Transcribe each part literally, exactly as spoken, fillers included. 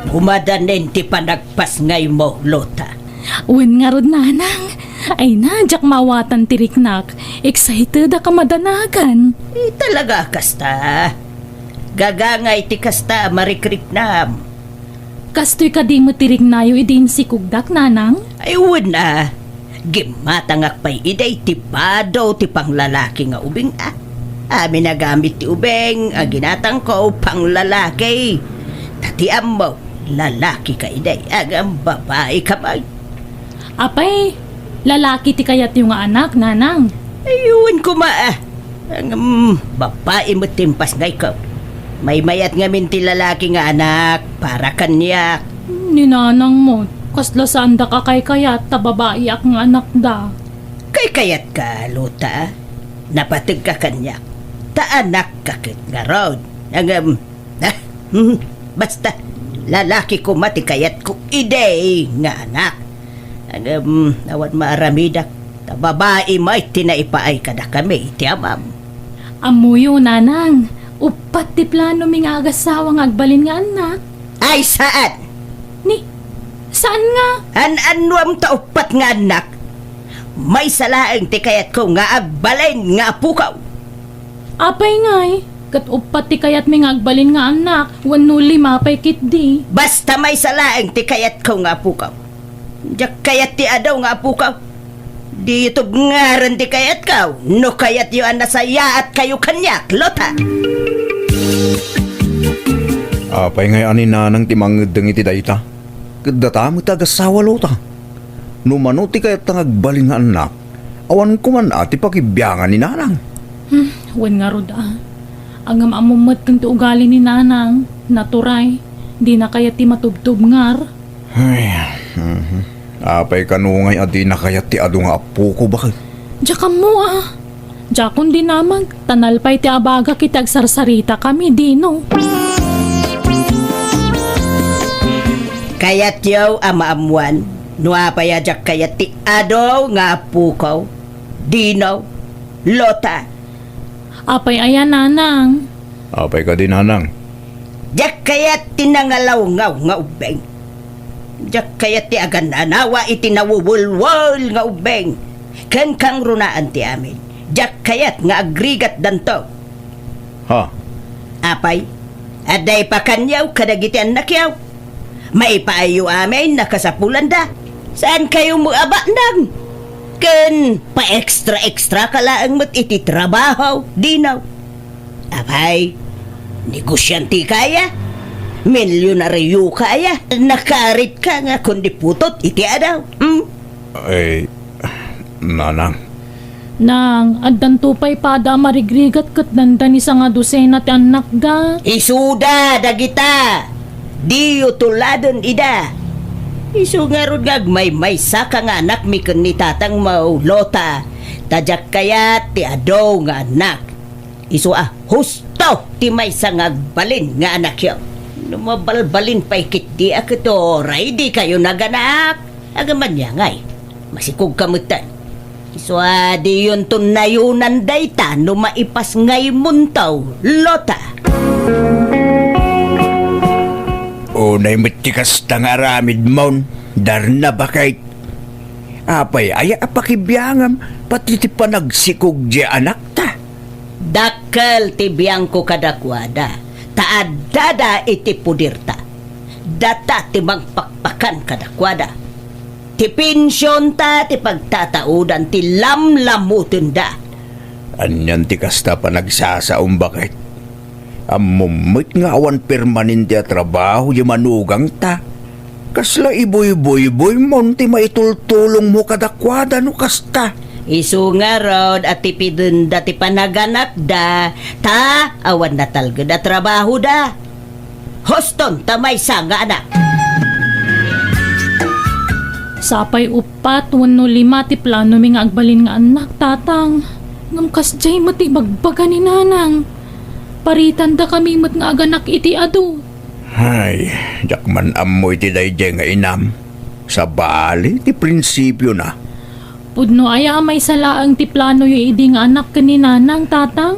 Kumadanin ti panagpasngaymo, Lota. Wen ngarud, Nanang. Ay na, diak maawatan ti riknak. Excited a kamadanagan. Eh, talaga kasta. Gagangay ti kasta a marikriknam. Kastoy kadi met ti riknayo idi insikogdak, Nanang? Ay, wen a. Gimmatangak pay idi ti bado ti panglalaki nga ubing a. Amin a gamit ti ubing a ginatangko panglalaki. Ta ti ammo, lalaki ka idi, ngem babai ka met. Apay, lalaki ti kayatyo nga anak, Nanang? Ay, wen koma a. Ngem, babai met ti impasngayko. Maymayat ngamin ti lalaki nga anak para kaniak. Ni Nanang met, kasla saandak a kaykayat ta babaiak nga anakda. Kaykayatka, Lota. Napategka kaniak. Ta anakka ket ngarud. Ngem, ah, hmm, basta, lalaki koma ti kayatko idi nga anak. Ngem, awan maaramidak, ta babai met ti naipaay kadakami ti amam. Ammoyo, Nanang, uppat ti planomi nga agasawa nga agbalin nga annak. Ay, saan? Ni, saan nga? An-annuam ta uppat nga annak? Maysa laeng ti kayatko nga agbalin nga apuko. Apay ngay, ket uppat ti kayatmi nga agbalin nga annak, wenno lima pay ketdi. Basta maysa laeng ti kayatko nga apuko. Diak kayat ti adu nga apuko. Diyo tubngaren ti kayatko, no kayatyo a nasayaatkayo kaniak, Lota. Apay ngay a ni Nanang ti mangeddeng iti dayta? Ket data met ti agasawa, Lota. No mano ti kayatta nga agbalin nga annak, awan koman a ti pakibiangan ni Nanang. Hmm, wen ngarud a. Ngem ammom met ti ugali ni Nanang, naturay, dina kayat ti matubtubngar. Ay, mhm. Apay kano ngay a dina kayat ti adu nga apoko, baket? Diak ammo a. Diakon dinamag, ta nalpay ti abagak iti agsarsaritakami, dino? Kayatyo a maammuan no apay a diak kayat ti adu nga apoko, dino, Lota? Apay aya, Nanang? Apay kadi, Nanang? Diak kayat ti nangalawngaw nga ubbing. Diak kayat ti agan-anawa iti nawuwulwul nga ubbing. Ken kangrunaan ti amin, diak kayat nga agrigatdanto. Ha? Apay, adda ipakaniaw kadagiti annakyo? Maipaayyo amin a kasapulanda. Saankayo met a baknang. Ken paextra-extra ka laeng met iti trabaho, dino? Apay, negosiante ka aya? Milyonaryo ka aya? Nakarit ka nga kundi putot iti adu? Hmm? Ay, Nanang. Nang, addanto pay pada a marigrigat ket dandani sanga dosena ti annakda. Isuda dagita. Diyo tuladen ida. Isu ngarud nga agmaymaysa ka nga anakmi ken ni tatangmo, Lota, ta diak kayat ti adu nga annak. Isu a husto ti maysa nga agbalin nga anakyo. No mabalbalin pay ketdi a ket uray dikayo naganak. Agamaniangay, masikogka metten. Isu a diyonto nayonan dayta no maipasngaymonto, Lota. Unay met ti kasta nga aramidmon, Darna, baket. Apay aya a pakibiangam pati ti panagsikog diay anakta? Dakkel ti biangko kadakuada, ta addada iti poderta. Data ti mangpakpakan kadakuada. Ti pensionta ti pagtataodan ti lamlamutenda. Anian ti kasta panagsasaom, baket? Ammom met nga awan permanente a trabaho diay manugangta. Kasla ibuybuyboymon ti maitultulongmo kadakuada no kasta? Isu ngarud a tipidenda ti panaganakda, ta awan natalged a trabahoda. Huston ta maysa nga anak. Sapay uppat wenno lima ti planomi nga agbalin nga annak, Tatang. Ngem kasdiay met ti ibagbaga ni Nanang. Paritandakami met nga aganak iti adu. Ay, diak man ammo iti daydiay nga inam. Sabali ti prinsipiona. Pudno aya a maysa laeng ti planoyo idi nga anak ken ni Nanang, Tatang?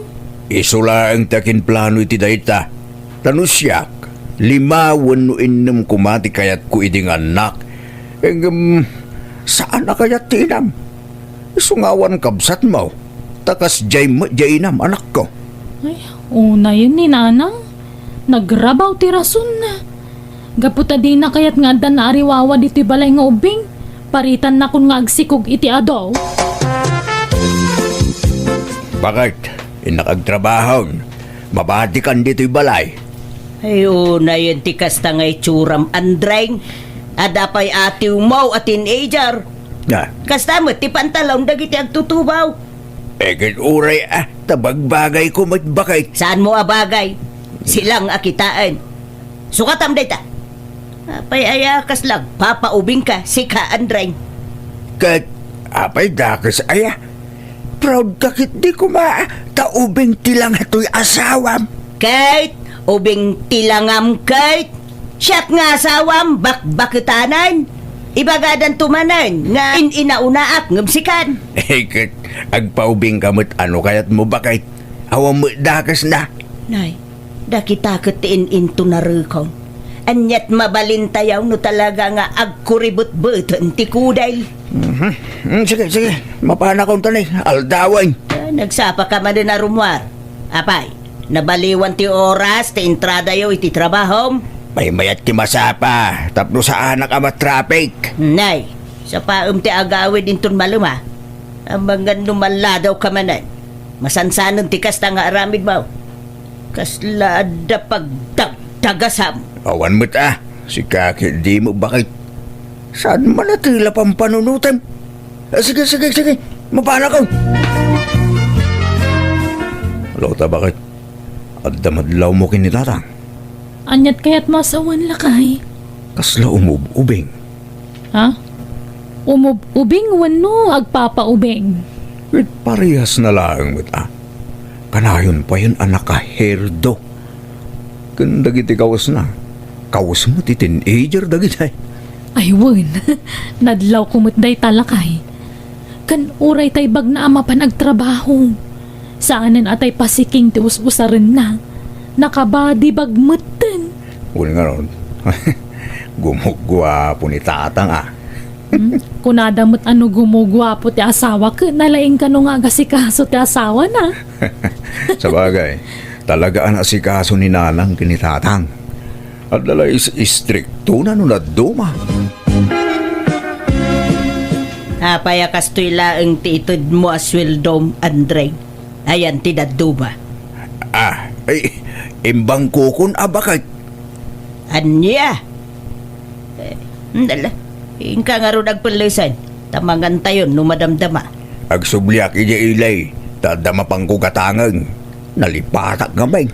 Isu laeng ti akinplano iti dayta. Ta no siak, Lima wenno innem koma ti kayatko idi nga annak. Ngem, saan a kayat ti inam. Isu nga awan kabsatmo, ta kasdiay met diay inam, anakko. Ay, unayen ni Nanang. Nagrabaw ti rasonna. Gapu ta dina kayat nga adda naariwawa ditoy balay nga ubbing, paritannakon nga agsikog iti ado. Bakit? Innak agtrabahon. Mabatikan ditoy balay. Ay, unayen ti kasta nga itsuram, Andreng. Adda pay atiwmo a teenager. Ah. Kasta met ti pantalon dagiti agtutubaw. Eh, ket uray, ah, ta bagbagayko met, bakit? Saanmo a bagay? Silang a kitaen. Sukatam dayta. Apay aya kasla agpapaubingka, sika, Andreng? Ket, apay dakes aya? Proud ka ketdi koma, ta ubing ti langatoy asawam. Ket, ubing ti langam ket, siak nga asawam, bakbaketanan. Ibagadanto manen nga in-inaunaak ngem sikan. Eh, ket, agpaubingka met, ano kayatmo, bakit? Awan met dakesna. Nay, dakita ket ti in-intunarekon. Aniat mabalintayaw no talaga nga agkuribetbeten ti kudel. Mhm. Mm, sige, sige. Mapanakon ta ni, aldawen. Ah, nagsapa ka manen a rummuar. Apay, nabaliwan ti oras ti entradayo iti trabahom? Maymayat ti masapa, tapno saanak a matraffic. Nay, sapaem ti agawid inton malem a. Amangan no malladaw ka manen. Masansanen ti kasta nga aramidmo. Kasla adda pagdagdagasam. Awan met a, sika ket dimo bakit? Saan man a tila pampanunotem? Ah, sige, sige, sige, mapanakon. Lota, bakit? Adda madlawmo ken ni Tatang? Aniat kayatmo a sawen, lakay? Kasla umub-ubing. Ha? Umub-ubing wenno agpapaubing? Ket parehasna laeng met a. Kanayon payen a nakaherdo. Ken dagiti kawesna, kawes met ti teenager dagiti. Ay wen, nadlawko met dayta, lakay. Ken uray tay bagna a mapan agtrabaho. Saanen a tay pasiking ti us-usarenna. Nakabadibag metten. Wen ngarud, gumuguapo ni Tatang a. Hmm? Kunada met a no gumuguapo ti asawa, ket nalaing kano nga agasikaso ti asawana. Sabagay, talaga a naasikaso ni Nanang ken ni Tatang. Adda la is-, istriktona no dadduma. Apay a kastoy laeng ti itedmo a sueldom, Andre? Ayan ti dadduma. Ah, ay, imbangkokon a bakit? Ania? Eh, dala, inka ngarud agpellesen, ta mangantayon no madamdama. Agsubliak idiay ili, ta adda mapangko gatangen. Nalipatak ngamin.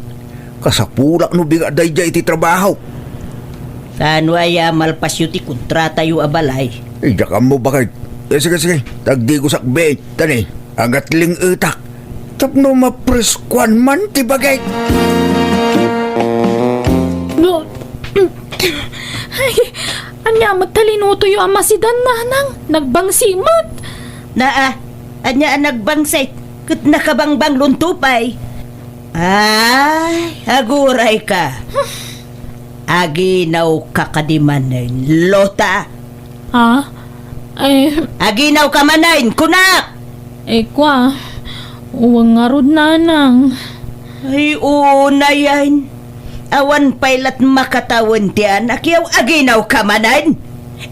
Kasapulak no bigat daydiay iti trabaho. Kaano aya malpasyo ti kontratayo a balay? Diak ammo bakit. Eh, sige, sige. Tagdigosak biit. Tani, agatling-etak. Tapno mapreskuan man ti bagik. No. Ay, ania met ta linutoyo a masidan, Nanang? Nagbangsi met. Naa, ania a nagbangsit? Ket nakabangbang lunto pay. Ay, aguray ka. Aginaw ka kadi manen, Lota. Ha? Eh, aginaw ka manen, kunak! Eh, kwa, uwang ngarud, Nanang. Ay, unayen. Awan pay lat makatawen ti anakyaw, aginaw ka manen.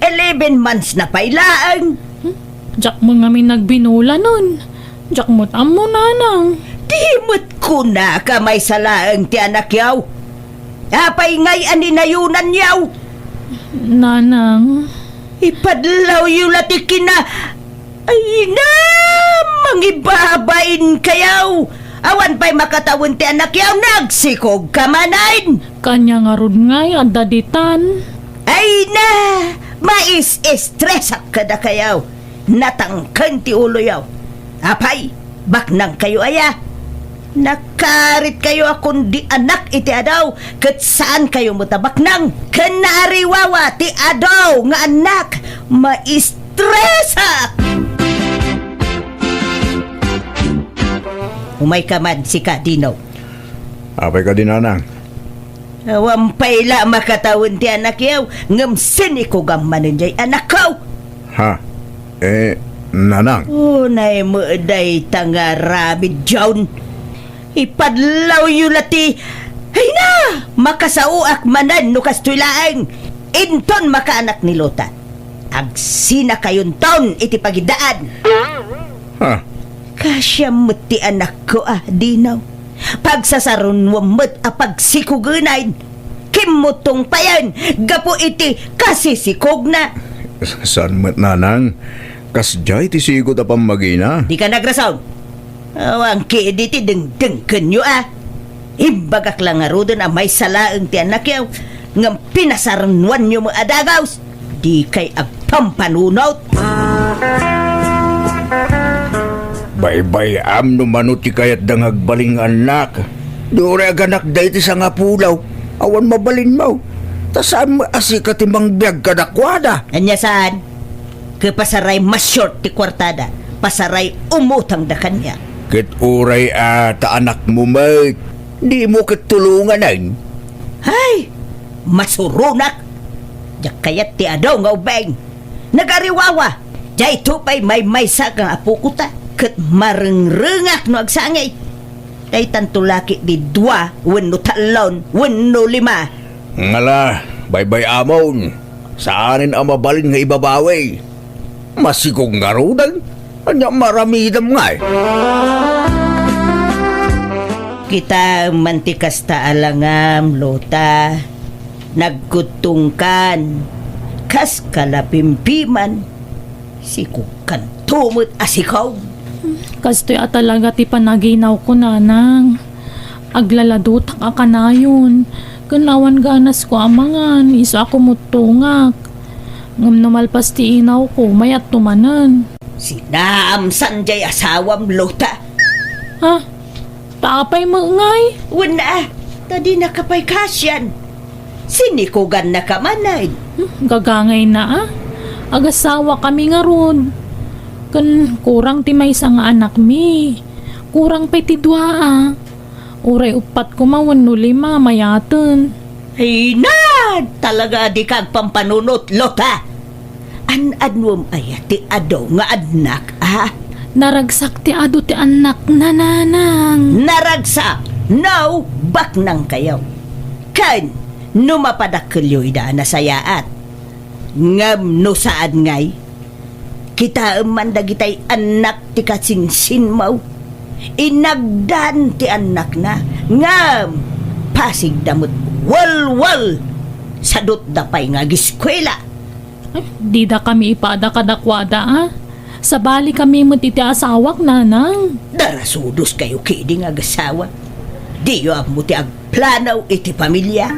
Eleven months na pay laeng. Hmm? Diak mo ngamin nagbinulanon. Diak met ammo, Nanang. Di met kunaka maysa laeng ti anakyaw. Apay ngay a ninayonanyaw? Nanang. Ipadlawyo la ti kina-, Ay na, mangibabain kayaw. Awan pay makatawen ti anakyaw, nagsikog ka manen. Kanya ngarud ngay adda ditan. Ay na, mais-estresak kadakayaw. Natangken ti uloyaw. Apay, baknang kayo aya? Nakarit kayo a kundi anak iti adaw, ket saan kayo met a baknang. Ken naariwawa ti adaw nga annak, maistresak! Umayka man, sika, Dino. Apay kadi, Nanang? Awan pay la makatawen ti anakyo, ngem sinikogam manen jay anakko. Ha? Eh, nanang? Unay met dayta nga aramid, John. Ipadlawyo la ti, ay na! Makasaoak manen no kastoy laeng. Inton makaanak ni Lota, agsinakayonton iti pagiddaan. Ha? Kasiam met ti anakko a, Dino. Pagsasarunoam met a pagsikogenen. Kimmuttong payen gapu iti kasisikogna. Saan met, nanang? Kasdiay ti sigud a pammagina. Dika nagrason. Awan ketdi ti dengdenggenyo a. Imbagak la ngaruden a maysa laeng ti anakyo, ngem pinasarunoanyo met a dagus. Dikay agpampanunot. Baybay-am no mano ti kayatda nga agbalin nga annak. Di uray aganakda iti sangapulo. Awan mabalinmo. Ta saan met a sika ti mangbiag kadakuada. Ania saan? Ket pasaray ma-short ti kuartada, pasaray umutangda kaniak. Ket uray a ta anakmo met, dimo ket tulonganen? Ay, masuronak! Diak kayat ti adu nga ubing. Nagariwawa! Daytoy pay maymaysa nga apokota, ket marengrengak no agsangit. Daytanto la ketdi dua wenno tallo wenno lima. Ngala, baybay-amon. Saanen a mabalin nga ibabawi. Masikog ngaruden? Ania maramidem ngay? Kitaem man ti kasta a langam, Lota. Nagkuttongkan. Kas kalapimpiman. Sikogkanto met a sikog. Kastoy a talaga ti panaginawko, nanang. Aglaladotak a kanayon, ken awan ganasko a mangan, isu a kumuttongak. Ngem no malpas ti inawko, mayatto manen. Sinaamsan jay asawam, Lota. Ha? Ta apay met ngay? Wen a, ta dinaka pay kasian. Sinikogannaka manen. Hmm, gagangayna a. Agasawakami ngarud. Ken kurang ti maysa nga anakmi. Kurang pay ti dua a. Uray uppat koma wenno lima, mayaten. Ay na! Talaga a dika agpampanunot, Lota! An-adwem aya ti adu nga annak a? Naragsak ti adu ti annakna, nanang. Naragsak! No, baknangkayo. Ken, no mapadakkelyo ida a nasayaat. Ngem no saan ngay, kitaem man dagitay annak ti kasinsinmo. Inagdan ti annakna, ngem pasigda met walwal. Sadutda pay nga agiskuela. Ay, didakami ipada kadakuada a. Sabalikami met iti asawak, nanang. Darasudoskayo ketdi nga agasawa. Diyo ammo ti agplano iti pamilia.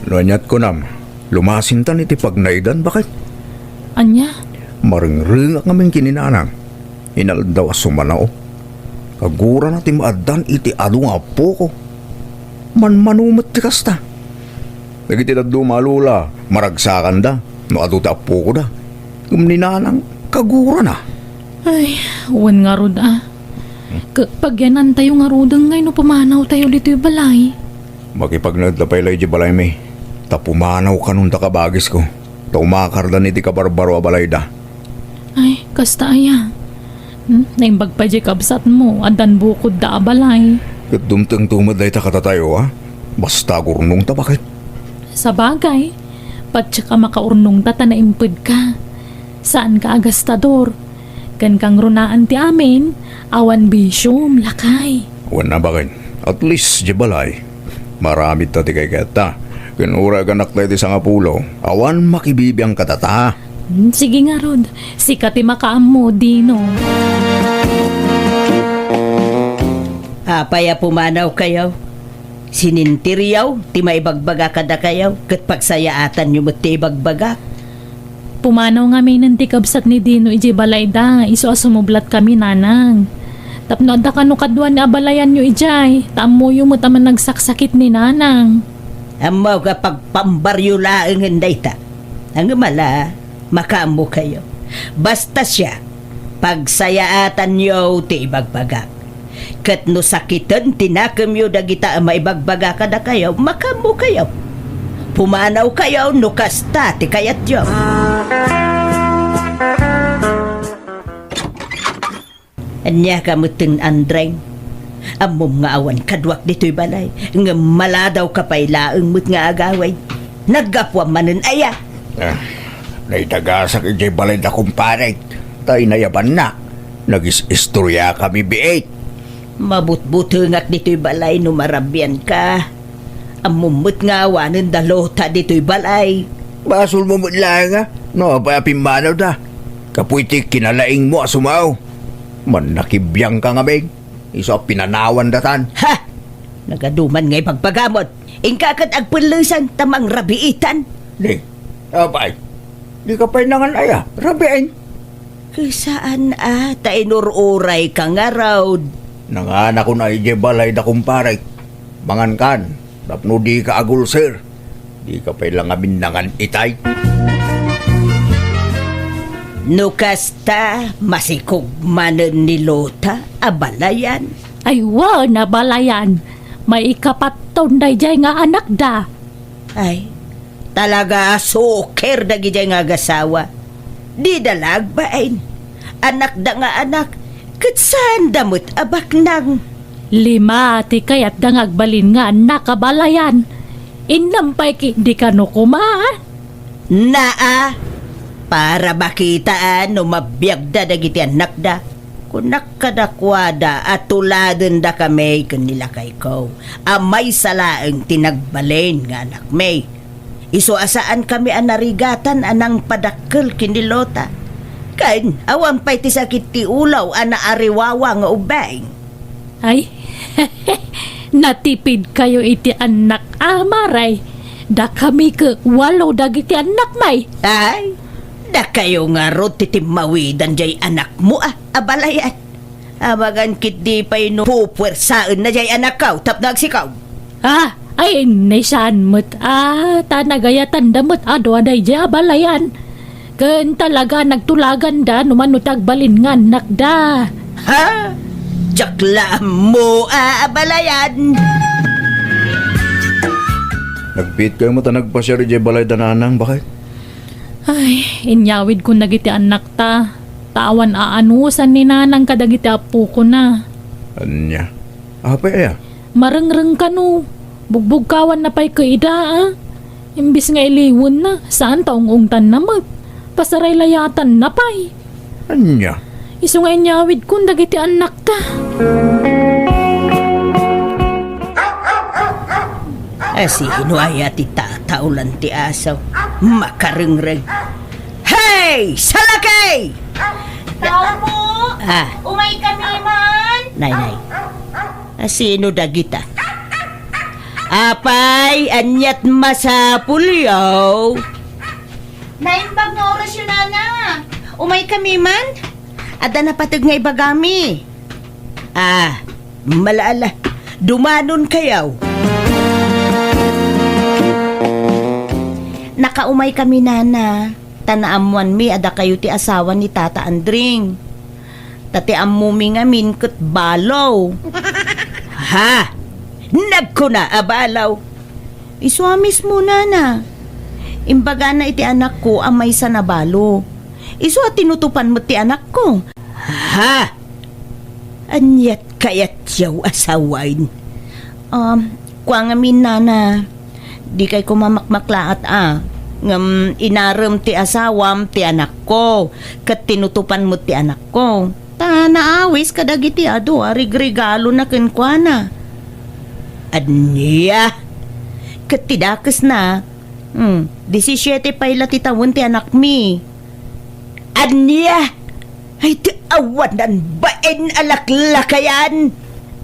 No aniat kunam, lumasintan iti pagnaidan, baket. Ania? Marengrengak ngamin ken ni nanang. Inaldaw a sumanao. Kagurana ti maaddan iti adu nga appoko. Manmano met ti kasta. Dagiti dadduma a lola, maragsakanda no adu ti appokoda. Ngem ni nanang, kagurana. Ay, wen ngarud a. Ka-, pagyanantayo ngaruden ngay no pumanawtayo ditoy balay. Makipagnaedda pay la idiay balaymi, ta pumanaw kanon ta kabagisko, ta umakardan iti kabarbaro a balayda. Ay, kasta aya. Hmm? Naimbag pay diay kabsatmo, addan bukodda a balay. Ket dumtengto met dayta kadatayo, a? Basta agurnongta, baket. Sabagay, patiek a makaurnongta ta naimpedka. Saanka a gastador. Ken kangrunaan ti amin, awan bisiom, lakay. Wen a, baket. At least, diay balay, maaramidta ti kaykayatta. Ken uray aganakta iti sangapulo, awan makibibiang kadata. Hmm, sige ngarud, sika ti makaammo, Dino. Apay a pumanawkayo? Sininteryo ti maibagbaga kadakayo, ket pagsayaatanyo met ti ibagbagak. Pumanaw ngaminen ti kabsat ni Dino idiay balayda, isu a sumublatkami, nanang. Tapno adda kano kaduan nga abalayanyo idiay, ta ammoyo met a managsaksakit ni nanang. Ammok a pagpambaryo laengen dayta. Ngem ala, makaammokayo. Basta siak, pagsayaatanyo ti ibagbagak. Ket no sakiten ti nakemyo dagita a maibagbaga kadakayo, makaammokayo. Pumanawkayo no kasta ti kayatyo. Ania ka metten, Andreng? Ammom nga awan kaduak ditoy balay, ngem maladawka pay laeng met nga agawid. Naggapuam manen aya? Ah, naidagasak idiay balay da kumparek, ta inayabanna. Nagis-istoriakami biit. Mabutbutengak ditoy balay no marabianka. Ammom met nga awanen da Lota ditoy balay. Basolmo met laeng a, no apay a pimmanawda. Kapuy ti kinalaingmo a sumaw. Mannakibiangka ngamin, isu a pinanawan datan. Ha! Nagaduman nga ibagbagamon. Inka ket agpellesan ta mangrabiitan. Ni, apay, dika pay nangan aya, rabiin. Ket saan a, ta inur-urayka ngarud. Nanganakon a idiay balay da kumparek. Mangankan, tapno dika agulser. Dika pay la ngamin nangan itay. No kasta, masikog manen ni Lota a balayan. Ay, wen a balayan. Maikapatton daydiay nga anakda. Ay, talaga a suker dagidiay nga agasawa. Dida la agbain. Anakda nga anak, ket saanda met a baknang. Lima ti kayatda nga agbalin nga annak a balayan. Innem pay ketdi kano koma. Naa, para makitaan no mabiagda dagiti annakda. Kunak kadakuada a tuladendakami ken ni lakayko a maysa laeng ti nagbalin nga anakmi. Isu a saankami a narigatan a nangpadakkel ken ni Lota. Ken awan pay ti sakit ti ulaw a naariwawa nga ubbing. Ay, natipidkayo iti annak a maray. Dakami ket walo dagiti annakmi. Ay, dakayo ngarud ti timmawidan jay anakmo a, a balayan. Amangan ketdi pay no pupuersaenna jay anakko tapno agsikaw. Ah, ay, ni saan met, ah, ta nagayatanda met a dua daydiay a balayan. Ken talaga nagtulaganda no mano ti agbalin nga annakda. Ha? Diak la ammo a, a balayan. Nagbiitkayo met a nagpasiar idiay balay da nanang, baket? Ay, inyawidkon dagiti annakta. Ta awan aanusan ni nanang kadagiti appokona. Ania? Apay aya? Marengreng kano. Bugbugkawanna pay ket ida, a. Imbes nga iliwenna, saan ta ung-ungtanna met. Pasaraylayatanna pay. Ania? Isu nga inyawidkon dagiti annakta. Asino aya ti tataolan ti aso? Makarengreng. Hey, salakey! Tao po! Ah. Umay kami man! Nay, nay. Asino dagita? Apay, aniat masapulyo? Naimbag nga orasyo, nana. Umay kami man? Adda napateg nga ibagami. Ah, malaala. Dumanonkayo. Nakaumay kami, nana. Ta naammoanmi a dakayo ti asawa ni Tata Andring. Ta ti ammomi ngamin ket balo. Ha? Nagkuna a balo? Isu a mismo, nana. Imbagana iti anakko a maysa a balo. Isu a tinutopan met ti anakko. Ha? Aniat kayatyo a sawen? Um, kua ngamin, nana, dikay koma makmaklaat a. Ngem inarem ti asawam ti anakko, ket tinutopan met ti anakko. Ta naawis kadagiti adu a rigregalona kenkuana. Ania? Ket ti dakesna, hmm, disisiete pay la ti tawen ti anakmi. Ania? Ay, ti awanan bain a laklakayan!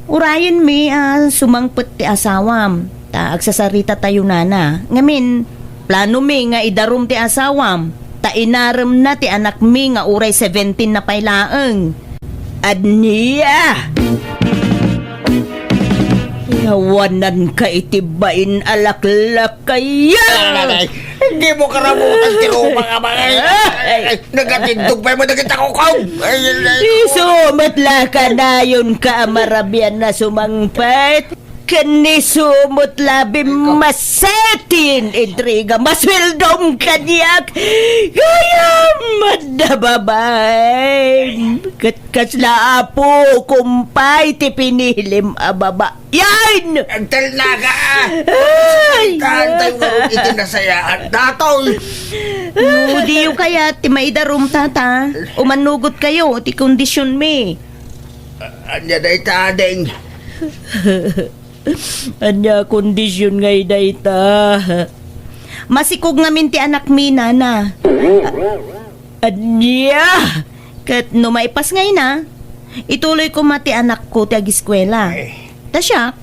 Urayenmi a sumangpet ti asawam, ta agsasaritatayo, nana. Ngamin, planomi nga idarum ti asawam, ta inaremna ti anakmi nga uray seventeen na pay laeng. Ania? Yawananka iti bain a laklakayan! Aray! Dimo karabutan ti ruma nga mga, ay, ay, nagatindog pay mo dagiti kukom. Ay, ay, ay. Isu met la kanayon ka a marabian a sumangpet. Ken isu met la bimmasetin intriga, masueldom kaniak. Gayam, adda babaen. Ket kasla apo, kumpay, ti pinilim a baba. Yan! Agtalnaga, ah! Ay! Kaantayo ngarud iti nasayaan datoy. No, diyo kayat ti maidarum, tata. Umanugot kayo ti kondisionmi. Ania dayta, ading? Ania kondision ngay dayta? Masikog ngamin ti anakmi, nana. Ania? Ket no maipasngayna, ituloy koma ti anakko ti agiskuela. Ay. Ta siak,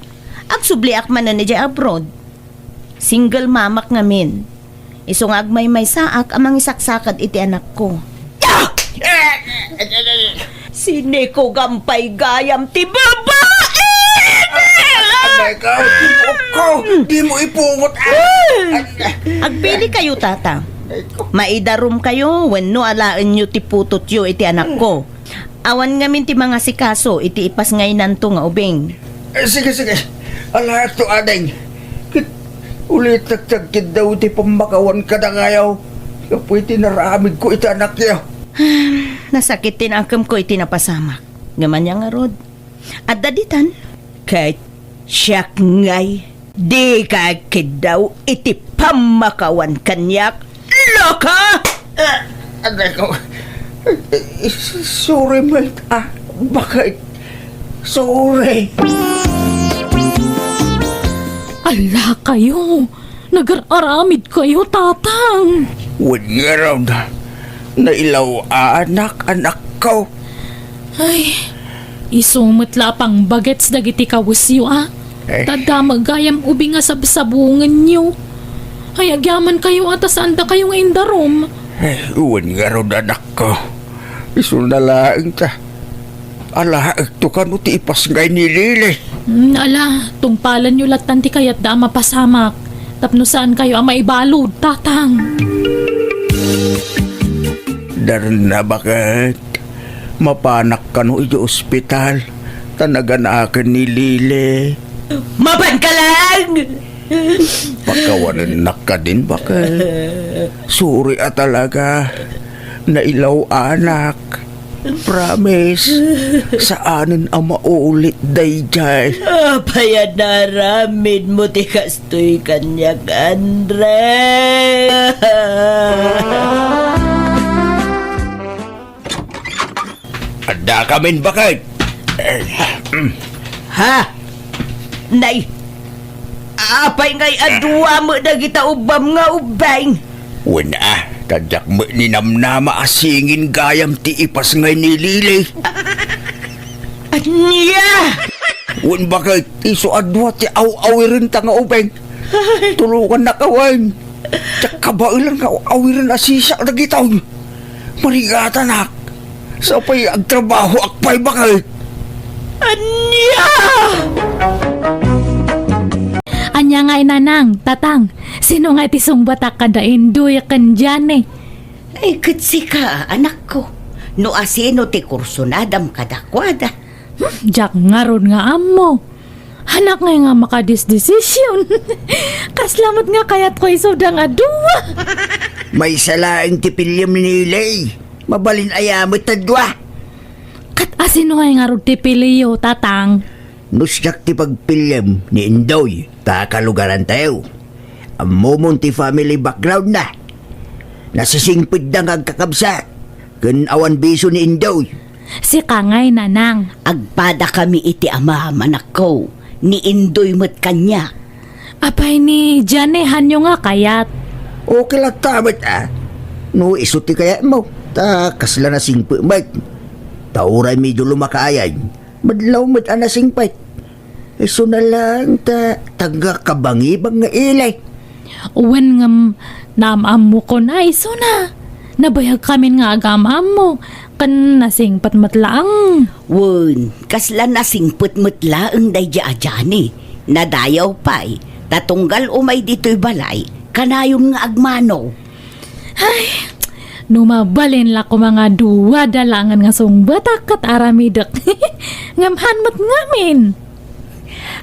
agsubliak manen idiay abroad. Single mamak ngamin. Isu nga agmaymaysaak a mangisaksakad iti anakko. Ah! Sinikugan pay gayam ti babae! Aray ko, tibuok ko! Di mo ipungot, ah! Agpili kayo, tata. Aray ko. Maidarum kayo, wenno alaenyo ti putotyo iti anakko. Awan ngamin ti mangasikaso iti ipasngaynanto nga ubing. Eh, sige, sige. Alaekto, ading. Ket ulitek ti agkiddaw iti pammakawan kadakayo gapu iti naramidko iti anakyo. Nasakit ti nakemko iti napasamak. Ngem ania ngarud? Adda ditan? Ket siak ngay, dika agkiddaw iti pammakawan kaniak, loka! Ah, aray ko. Sorry, Melt, ah. Bakit? Sorry. Ala kayo! Nagar-aramid kayo, Tatang! Wen ngarud, nailaw-anak, anakko. Ay, isu met la a pangbagets dagiti kawesyo, a. Eh. Tadda met gayam ubing a sabsabungenyo. Ay, agyaman kayo, a, ta saan dakayo nga indarum. Eh, wen ngarud, anakko. Isuna laeng ta alaekto kano ti ipasngay ni Lily. Mm, ala, tungpalanyo lattan ti kayatda a mapasamak tapno saan kayo a maibalud, Tatang. Darna, baket. Mapanak kano iti ospital ta naganaken ni Lily. Mapanka laeng! Pakawanennak kadin, baket. Sorry a talaga. Nailaw-anak. Promise, saanen a maulit daydiay. Apay a naaramidmo ti kastoy kaniak, Andre? Addakamin, baket. Eh, mm. Ha? Nay, apay ngay a dua met dagita ubbam nga ubbing? Wen a, ta diak met ninamnama a singin gayam ti ipasngay ni Lily. Ania? Wen, baket, isu a dua ti aw-awirenta nga ubbing. Ay. Tulongannaka wen. Diak kabaelan nga aw-awiren a sisiak dagitoy. Marigatanak. Sapay agtrabahoak pay, baket. Ania? Ania ngay, nanang, tatang, sino ngay ti sungbatak kada Indoy ken Diane? Ay, ket sika, anakko. No asino ti kursunadam kadakuada? Hmm, diak ngarud nga ammo. Hanak ngay nga makadisdesision. Kasla met nga kayatko isuda nga dua. Maysa laeng ti piliem ni Lily. Mabalin aya met ta dua. Ket asino ngay ngarud ti piliyo, tatang? No siak ti pagpiliem ni Indoy, ta kalugarantayo. Ammomon ti family background na. Nasisingpetda nga agkakabsat, ken awan bisio ni Indoy. Sika ngay, nanang. Agpadakami iti amam, anakko. Ni Indoy met kaniak. Apay ni Diane, hanyo nga kayat? Okay latta met, a. No isu ti kayatmo, ta kasla nasingpet met. Ta uray medio lumakaayay, madlaw met a nasingpet. Isuna laeng ta taga Kabangibang nga ili. Wen ngem, naam-ammokon a isuna. Nabayagkamin nga agaam-ammo, ken nasingpet met laeng. Wen, kasla nasingpet met laeng daydi a Diane. Nadayaw pay, ta tunggal umay ditoy balay, Kanayon nga agmano. Ay, no mabalin la koma nga duada laengen nga sungbatak ket aramidek. Ngem han met ngamin.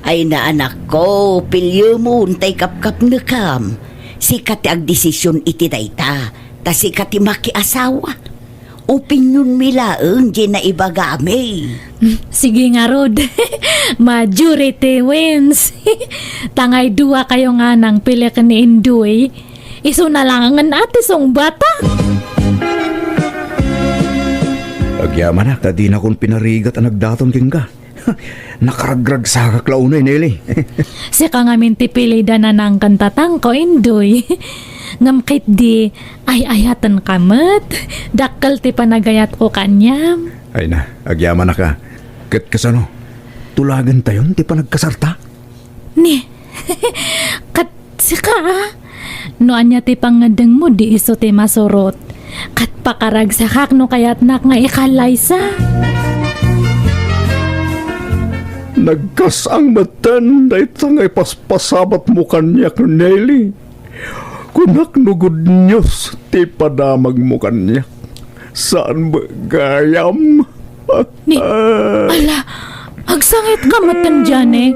Ay, naanakko, pilyemon tay kapkapnekam. Sika ti agdesisyon iti dayta, ta sika ti makiasawa. Opinionmi laeng diay naibagami. Sige ngarud. Majority wins. Tangay dua kayo nga nangpili ken ni Indoy. Isuna laengen a ti sungbatak. Agyamanak ta dinakon pinarigat a nagdaton kenka. Nakaragragsakak la unay, Nelly. Sika ngamin ti pilida nanang ken tatangko, Indoy. Ngem ketdi, ay-ayatenka met. Dakkel ti panagayatko kaniam. Ay na, agyamanak a. Ket kasano? Tulagentayon ti panagkasarta? Ni, ket sika, a? No ania ti pangngeddengmo, di isu ti masurot. Ket pakaragsakak no kayatnak nga ikallaysa. Nagkas-ang metten dayta nga ipaspasabatmo kaniak, Nelly. Kunak no good news ti padamagmo kaniak. Saan met gayam? Ni, ala, agsangitka metten, Johnny.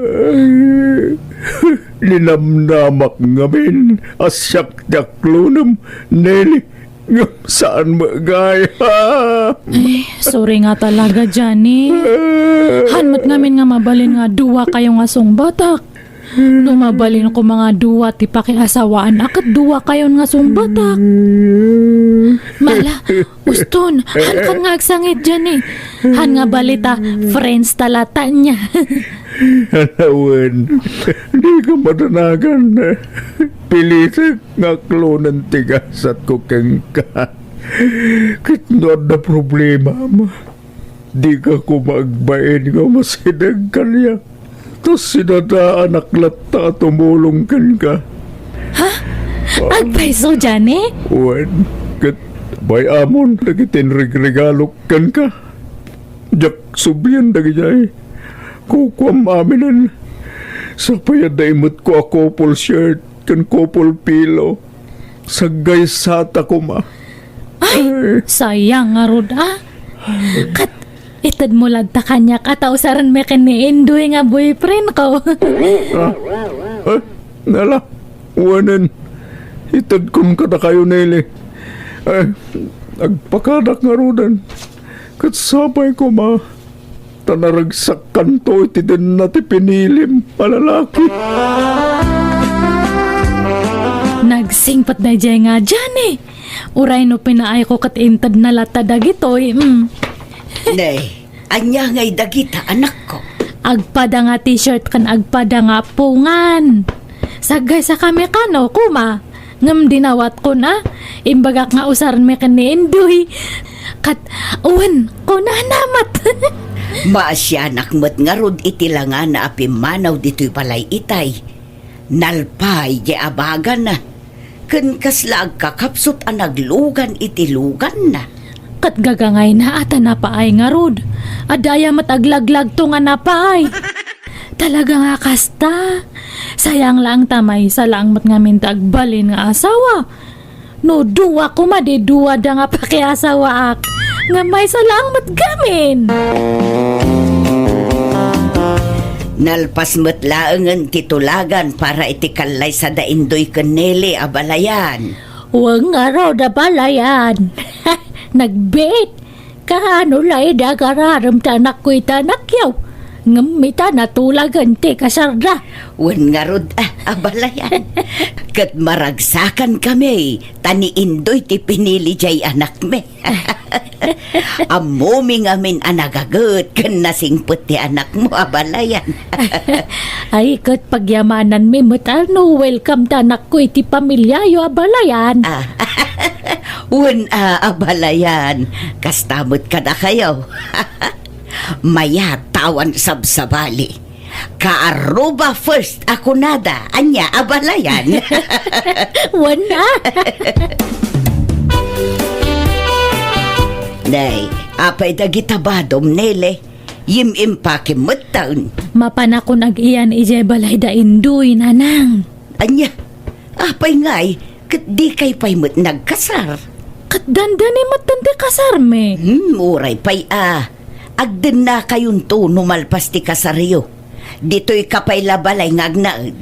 Ninamnamak ngamin a siak ti aklonem, Nelly. Ngem saan met gayam? Ay, sorry nga talaga, Johnny. Han met ngamin nga mabalin nga dua kayo nga sungbatak. No mabalin ko nga dua ti pakiasawaan a ket dua kayon nga sungbatak. Mala, uston, han kan nga agsangit diay, eh. Han nga balita, friends ta latta nia. Wen, di ka madanagan. Pilitek nga aklonen ti gasatko kenka. Ket no adda problemam, di ka koma agbain nga umasideg kaniak. Ta sinadaanak latta a tumulong kenka. Ha? Agpayso, Johnny? Wen, ket bay-amon dagiti inregregalok kenka. Diak sublien dagidiay. Kukuam aminen. Sapay adda imetko a couple shirt ken couple pillow. Saggaysata koma. Ay, sayang ngarud, a. Ket itedmo latta kaniak a ta usarenmi ken ni Indoy nga boyfriendko. Ah? Eh, nala, wanen. Itedkon kadakayo, Nelly. Eh, agpakadak ngaruden. Ket sapay koma. Ta naragsakkanto iti denna ti pinilim a lalaki. Nagsingpet daydiay nga Johnny. Uray no pinaayko ket intedna latta dagitoy, mm. Nay, ania ngay dagita, anakko? Agpada nga t-shirt ken agpada nga appungan. Saggaysakami kano, kuma. Ngem dinawatko na, imbagak nga usarmi ken ni Indoy. Ket, wen, kunana met. Maasianak met ngarud iti langana a pimmanaw ditoy balay itay. Nalpay diay abagana. Ken kasla agkakapsut a naglugan iti luganna. Ket gagangayna a ta napaay ngarud. Adda aya met aglaglagto nga napaay. Talaga nga kasta. Sayang laeng ta maysa laeng met ngamin ti agbalin nga asawa. No dua koma, di duada nga pakiasawaak. Nga maysa laeng met gamin. Nalpas met laengen ti tulagan para iti kallaysa da Indoy ken Nelly a balayan. Wen ngarud a balayan. Nagbiit. Kaano la idi agararem ti anakko iti anakyo? Ngem ita natulagen ti kasarda. Wen ngarud, a, abalayan. Ket maragsakankami, ta ni Indoy ti pinili diay anakmi. Ammomi ngamin a nagaget ken nasingpet ti anakmo, abalayan. Ay, ket pagyamananmi met a no welcome ti anakko iti pamiliayo, abalayan. Ah, wen, a, abalayan. Kasta met kadakayo. Mayat ta awan sabsabali. Kaaruba first a kunada, ania, abalayan. Wen a. Nay, apay dagita badom, Nelly? Yim-impakem metten. Mapanakon ag-iyan idiay balay da Indoy, nanang. Ania? Apay ngay, ket dikay pay met nagkasar? Ket dandani met ti kasarmi. Hmm, uray pay a. Agdennakayonto no malpas ti kasaryo. Ditoyka pay la balay nga agnaed.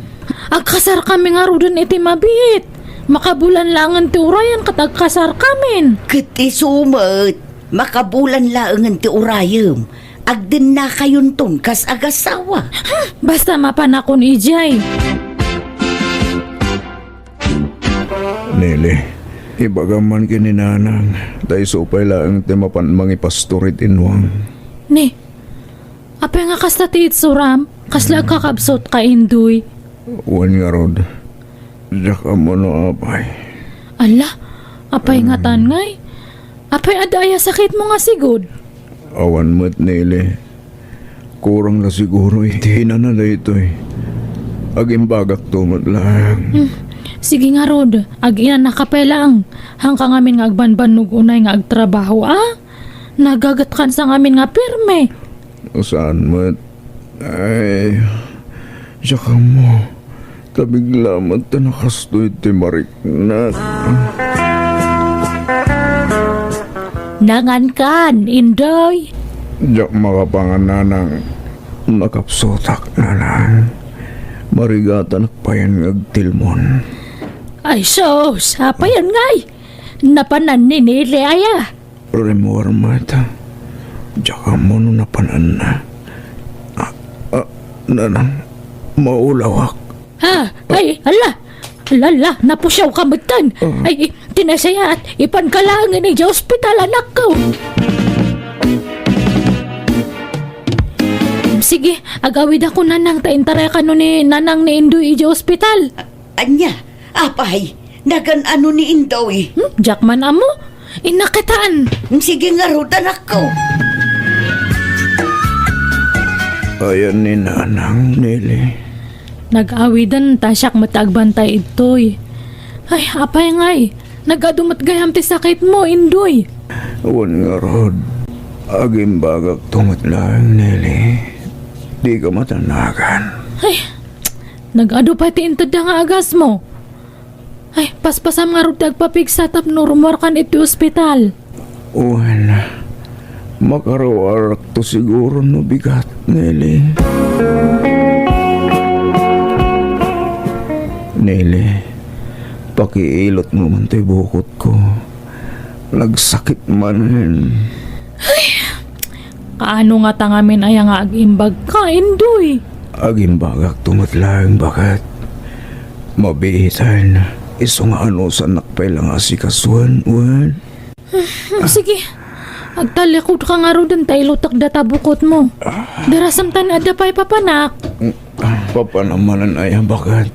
Agkasarkami ngaruden iti mabiit. Makabulan laengen ti urayen ket agkasarkamin. Ket isu met, makabulan laengen ti urayem. Agdennakayonton kas agasawa. Hmm, basta mapanakon idiay. Neli, ibagam man ken ni Nanang, ta isu pay laeng ti mapan mangipastor iti innuam. Ni, apay nga kasta ti itsuram? Kasla agkakabsut ka, Indoy? Wen ngarud, diak ammo no apay. Ala, apay ngatan ngay? Apay adda aya sakitmo nga sigud? Awan met, Neli. Kurang la siguro iti inana daytoy. Agimbagakto met laeng. Hmm. Sige ngarud, ag-inanaka pay laeng. Haanka ngamin nga agbanbannog unay nga agtrabaho, a? Nagagatkansa ngamin nga pirme. Saan met? Ay, diak ammo. Ta bigla met ta nakastoy ti mariknak. Nangankan, Indoy? Diak makapangan, Nanang. Nakapsutak, Nanang. Marigatanak payen nga agtilmon. Ay sus, apayen ngay? Napanan ni Neli aya? Rimmuar met. Diak ammo no napananna. Ah, ah, Nanang, maulawak. Ha? Ay, ala! Ala, ala, napusiawka metten. Ah. Ay, ti nasayaat, ipanka laengen idiay ospital, anakko. Sige, agawidakon, Nanang, ta intarayakano ni Nanang ni Indoy idiay ospital. Ania? Apay, nagan-ano ni Indoy? Hmm, diak man ammo. Innak kitaen. Sige ngarud, anakko. Ayan ni Nanang, Neli. Nag-awiden ta siak met agbantay idtoy. Ay, apay ngay, nag-adu met gayam ti sakitmo, Indoy? Wen ngarud, agimbagakto met laeng, Neli. Dika matanagan. Ay, nag-adu pay ti intedda nga agasmo. Ay, paspasam ngarud ti agpapigsa tapno rummuarkan iti ospital. Wen, makaruarakto siguro no bigat, Neli. Neli, pakiilotmo man toy bukotko. Nagsakit manen. Ay, kaano ngata ngamin aya nga agimbagka, Indoy? Agimbagakto met laeng, baket. Mabiiten, isu nga anusannak pay la nga asikasuen, wen? Hmm, sige. Agtalikodka ngaruden ta ilutek data bukotmo. Darasem ta ni adda pay papanak. Papanam manen aya, baket?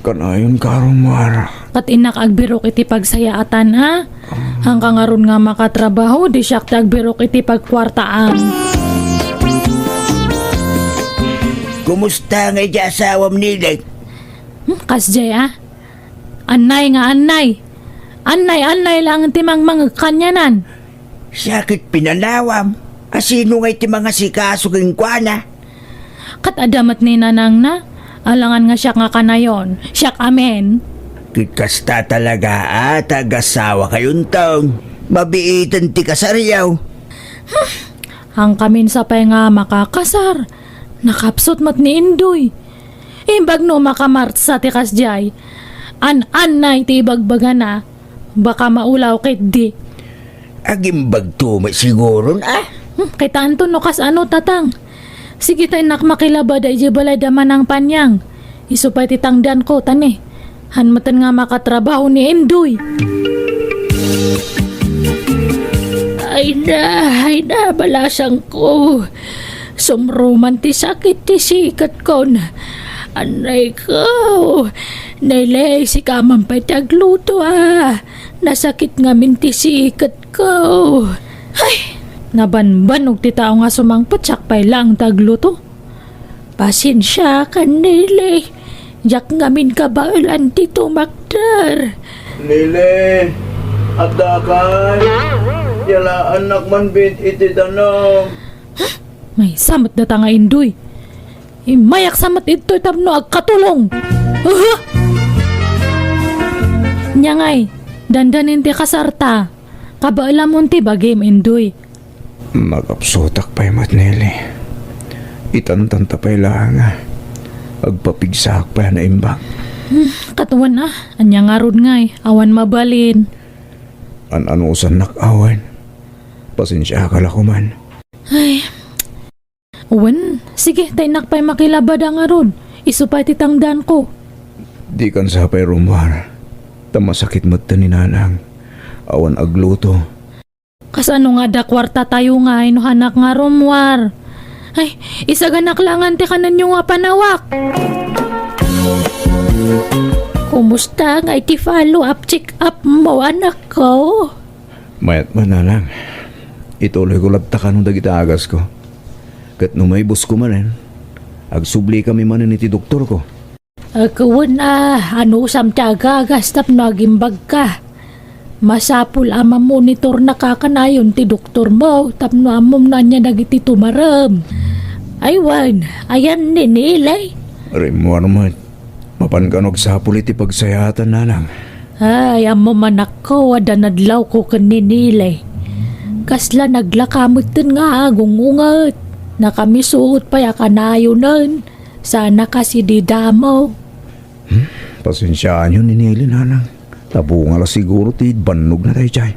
Kanayonka a rummuar. Ket innak agbirok iti pagsayaatan, a? Haanka ngarud nga makatrabaho, di siak ti agbirok iti pagkuartaam. Kumusta ngay ti asawam, Neli? Hmm, kasdiay, a? Annay nga annay. Annay, annay laeng ti mangmangeg kanianan. Siak ket pinanawam. A sino ngay ti mangasikaso kenkuana? Ket adda met ni nanangna, alangan nga siak nga kanayon, siak amin. Ket kasta talaga a ta agasawakayonton, mabiiten ti kasaryo. Hmm, haankamin sapay nga makakasar, nakapsut met ni Indoy. Imbag no makamartsa ti kasdiay, an-annay ti ibagbagana, baka maulaw ketdi. Agimbagto met siguron, a? Hmm, kitaenton no kasano, tatang. Sige ta innak makilabada idiay balay da Manang Panyang. Isu pay ti tangdanko, ta ni, han metten nga makatrabaho ni Indoy. Ay na, ay na, balasangko. Sumruman ti sakit ti siketkon. Annay ko. Nelly, sika man pay ti agluto, a. Nasakit ngamin ti siketko. Ay, nabanbanog ti tao nga sumangpet, siak pay laeng ti agluto. Pasensiakan, Nelly. Diak ngamin kabaelan ti tumakder. Nelly, addakay? Yalaannak man bit iti danum. Maysa met data nga Indoy. Immayak sa met idtoy tapno agkatulong. Aha! Ania ngay, dandanin ti kasarta. Kabaelamon ti bagim, Indoy. Makapsutak pay met, Nelly. Itantanta pay laeng a agpapigsaak pay a naimbag. Hmm, ket wen a, ania ngarud ngay, awan mabalin. An-anusannak awan. Pasensiaka la koman. Ay. Wen, sige, ta innak pay makilabada ngarud. Isu pay ti tangdanko. Dikan sa pay rummuar. Ta masakit met ti ni nanang. Awan agluto. Kasano nga adda kuartatayo ngay no hanak nga rummuar? Ay, isaganak langan ti kanenyo nga panawak. Kumusta ngay ti follow-up check-up mo, anakko? Mayat man, nanang. Ituloyko latta kano dagiti agasko. Ket no maibusko manen, agsublikami manen iti doktorko. Ket wen a, anusam ti agagas tapno agimbagka. Masapul a mamonitornaka kanayon ti doktormo tapno ammom no ania dagiti tumarem. Ay wen, ayan ni Nelly. Rimmuar met. Mapan kano agsapul iti pagsayaatan, nanang. Ay, ammom, anakko, adda nadlawko ken ni Nelly. Kasla naglaka metten nga agungunget. Nakamisuot pay a kanayonen. Sana kas idi damo. Hmm? Pasensiaanyo ni Nelly, nanang. Ta bunga la siguro ti bannogna daydiay.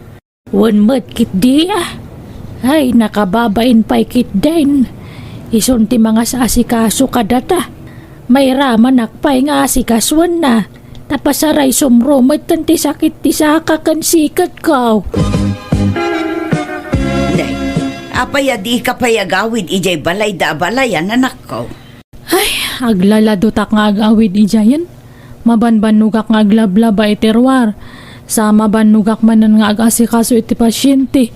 Wen met ketdi a. Ay, nakababain pay ketdin. Isun ti mangas-asikaso kadata. Mairamanak pay nga asikasoenna. Ta pasaraysom met ti sakit ti saka ken siketko. Nay, apay a dika pay agawid idiay balayda a balayan, anakko? Ay, aglaladutak nga ag-awid idiayen. Mabanbannogak nga aglablaba iti ruar. Sa mabannogak manen nga ag-asikaso iti pasyente.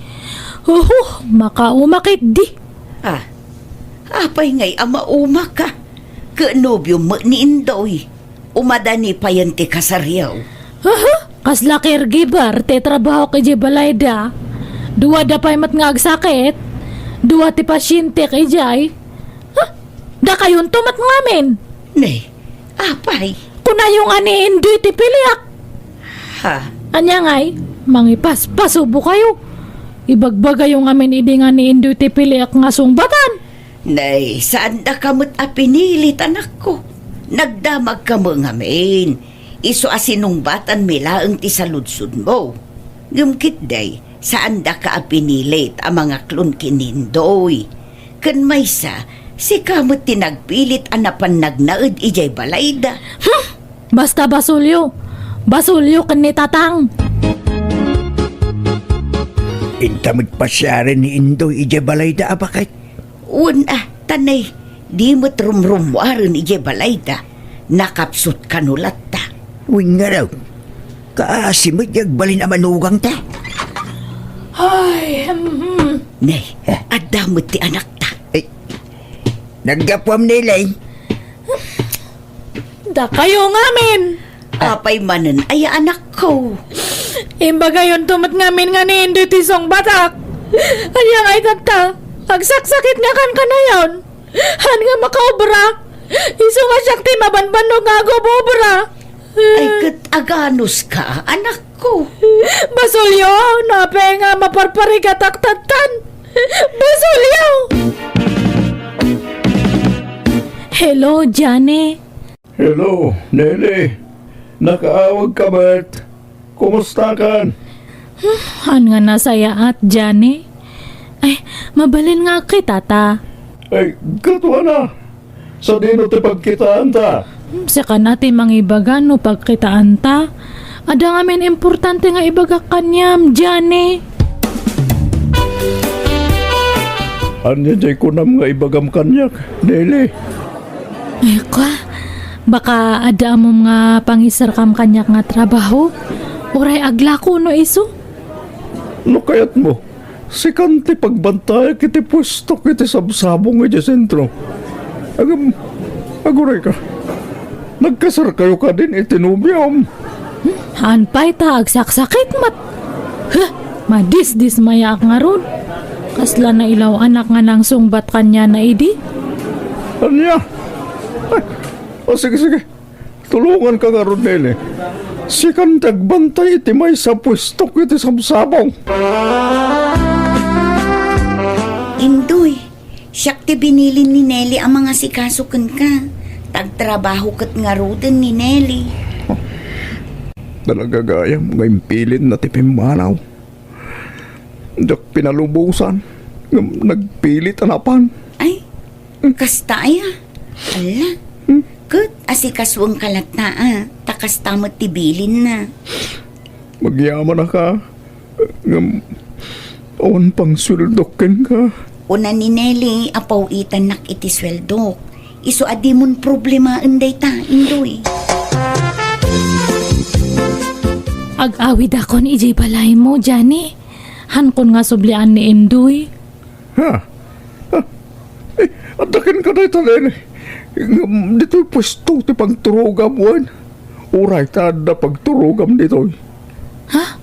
Huhu, makauma ketdi. Ah, apay ngay a maumaka? Ket nobiom met ni Indoy. Umadani payen ti kasaryo. Huhu, kasla caregiver ti trabahok idiay balayda. Duada pay met nga agsakit. Dua ti pasyente idiay. Huh? Dakayonto met ngamin. Ne, apay? Kunayo nga ni Indoy ti piliak. Ha? Ania ngay, mangipaspasubo kayo. Ibagbagayo ngamin idi nga ni Indoy ti piliak nga sungbatan. Nay, saandaka met a pinilit, anakko. Nagdamagka met ngamin. Isu a sinungbatanmi laeng ti saludsodmo. Ngem ketdi, saandaka a pinilit a mangaklon ken ni Indoy. Ken maysa, sika met ti nagpilit a napan nagnaed idiay balayda. Hmm! Basta basolyo. Basolyo ken ni Tatang. Inta met pasiaren ni Indoy idiay balayda a baket. Wen a, ta nay, di met rumrummuaren idiay balayda. Nakapsut kano latta. Wen ngarud, kaasi met ti agbalin a manugangta. Ay, mhm. Nay, adda met ti anakta. Ay, naggapuam, Nelly. Dakayo ngamin. Apay manen aya, anakko? Imbagayonto met ngamin nga ni Indoy ti sungbatak. Ania ngay tatta? Agsaksakit nga kankanayon. Han nga makaobra. Isu nga siak ti mabanbannog nga agobobra. Ay, ket aganuska, anakko? Basolyo, no apay nga maparparigatak tattan. Basolyo! Hello, Jane. Hello, Nelly. Nakaawagka met? Kumustakan? Hmm, han nga nasayaat, Jane. Ay, mabalin nga agkitata. Ay, gaduana. Sadino ti pagkitaanta? Hmm, sika na ti mangibaga no pagkitaanta. Adda ngamin importante nga ibagak kaniam, Jane. Ania diay kunam nga ibagam kaniak, Nelly? Ay, kwa, baka adda ammom nga pangiserkam kaniak nga trabaho? Uray aglako no isu? No kayatmo, sikan ti pagbantayak iti puestok iti sabsabong idiay sentro. Agam, agurayka. Nagkasarkayo kadin iti nobiom. Hmm, haan pay ta agsaksakit met. Huh, madisdismayaak ngarud. Kasla nailaw-anak nga nangsungbat kaniana idi. Ania? Ay, o, sige, sige. Tulonganka ngarud, Nelly. Sikan ti agbantay iti maysa a puestok iti sabsabong. Indoy, siak ti binilin ni Nelly a mangasikaso kenka. Tagtrabaho ket ngaruden ni Nelly. Talaga gayam nga impilinna ti pimmanaw. Diak pinalubosan ngem nagpilit a napan. Ay, kasta aya? Ala. Hmm? Ket asikasuenka latta a, ta kasta met ti bilinna. Agyamanaka, ngem awan pang sueldok kenka. Kuna ni Nelly a paw-itannak iti sueldok. Isu a dimon problemaen dayta, Indoy. Ag-awidakon idiay balaymo, Johnny. Hankon nga sublian ni Indoy. Ha? Ha? Eh, adda kenka dayta, Nelly. Ngem ditoy puesto ti pagturogam wen. Uray ta adda pagturogam ditoy. Ha?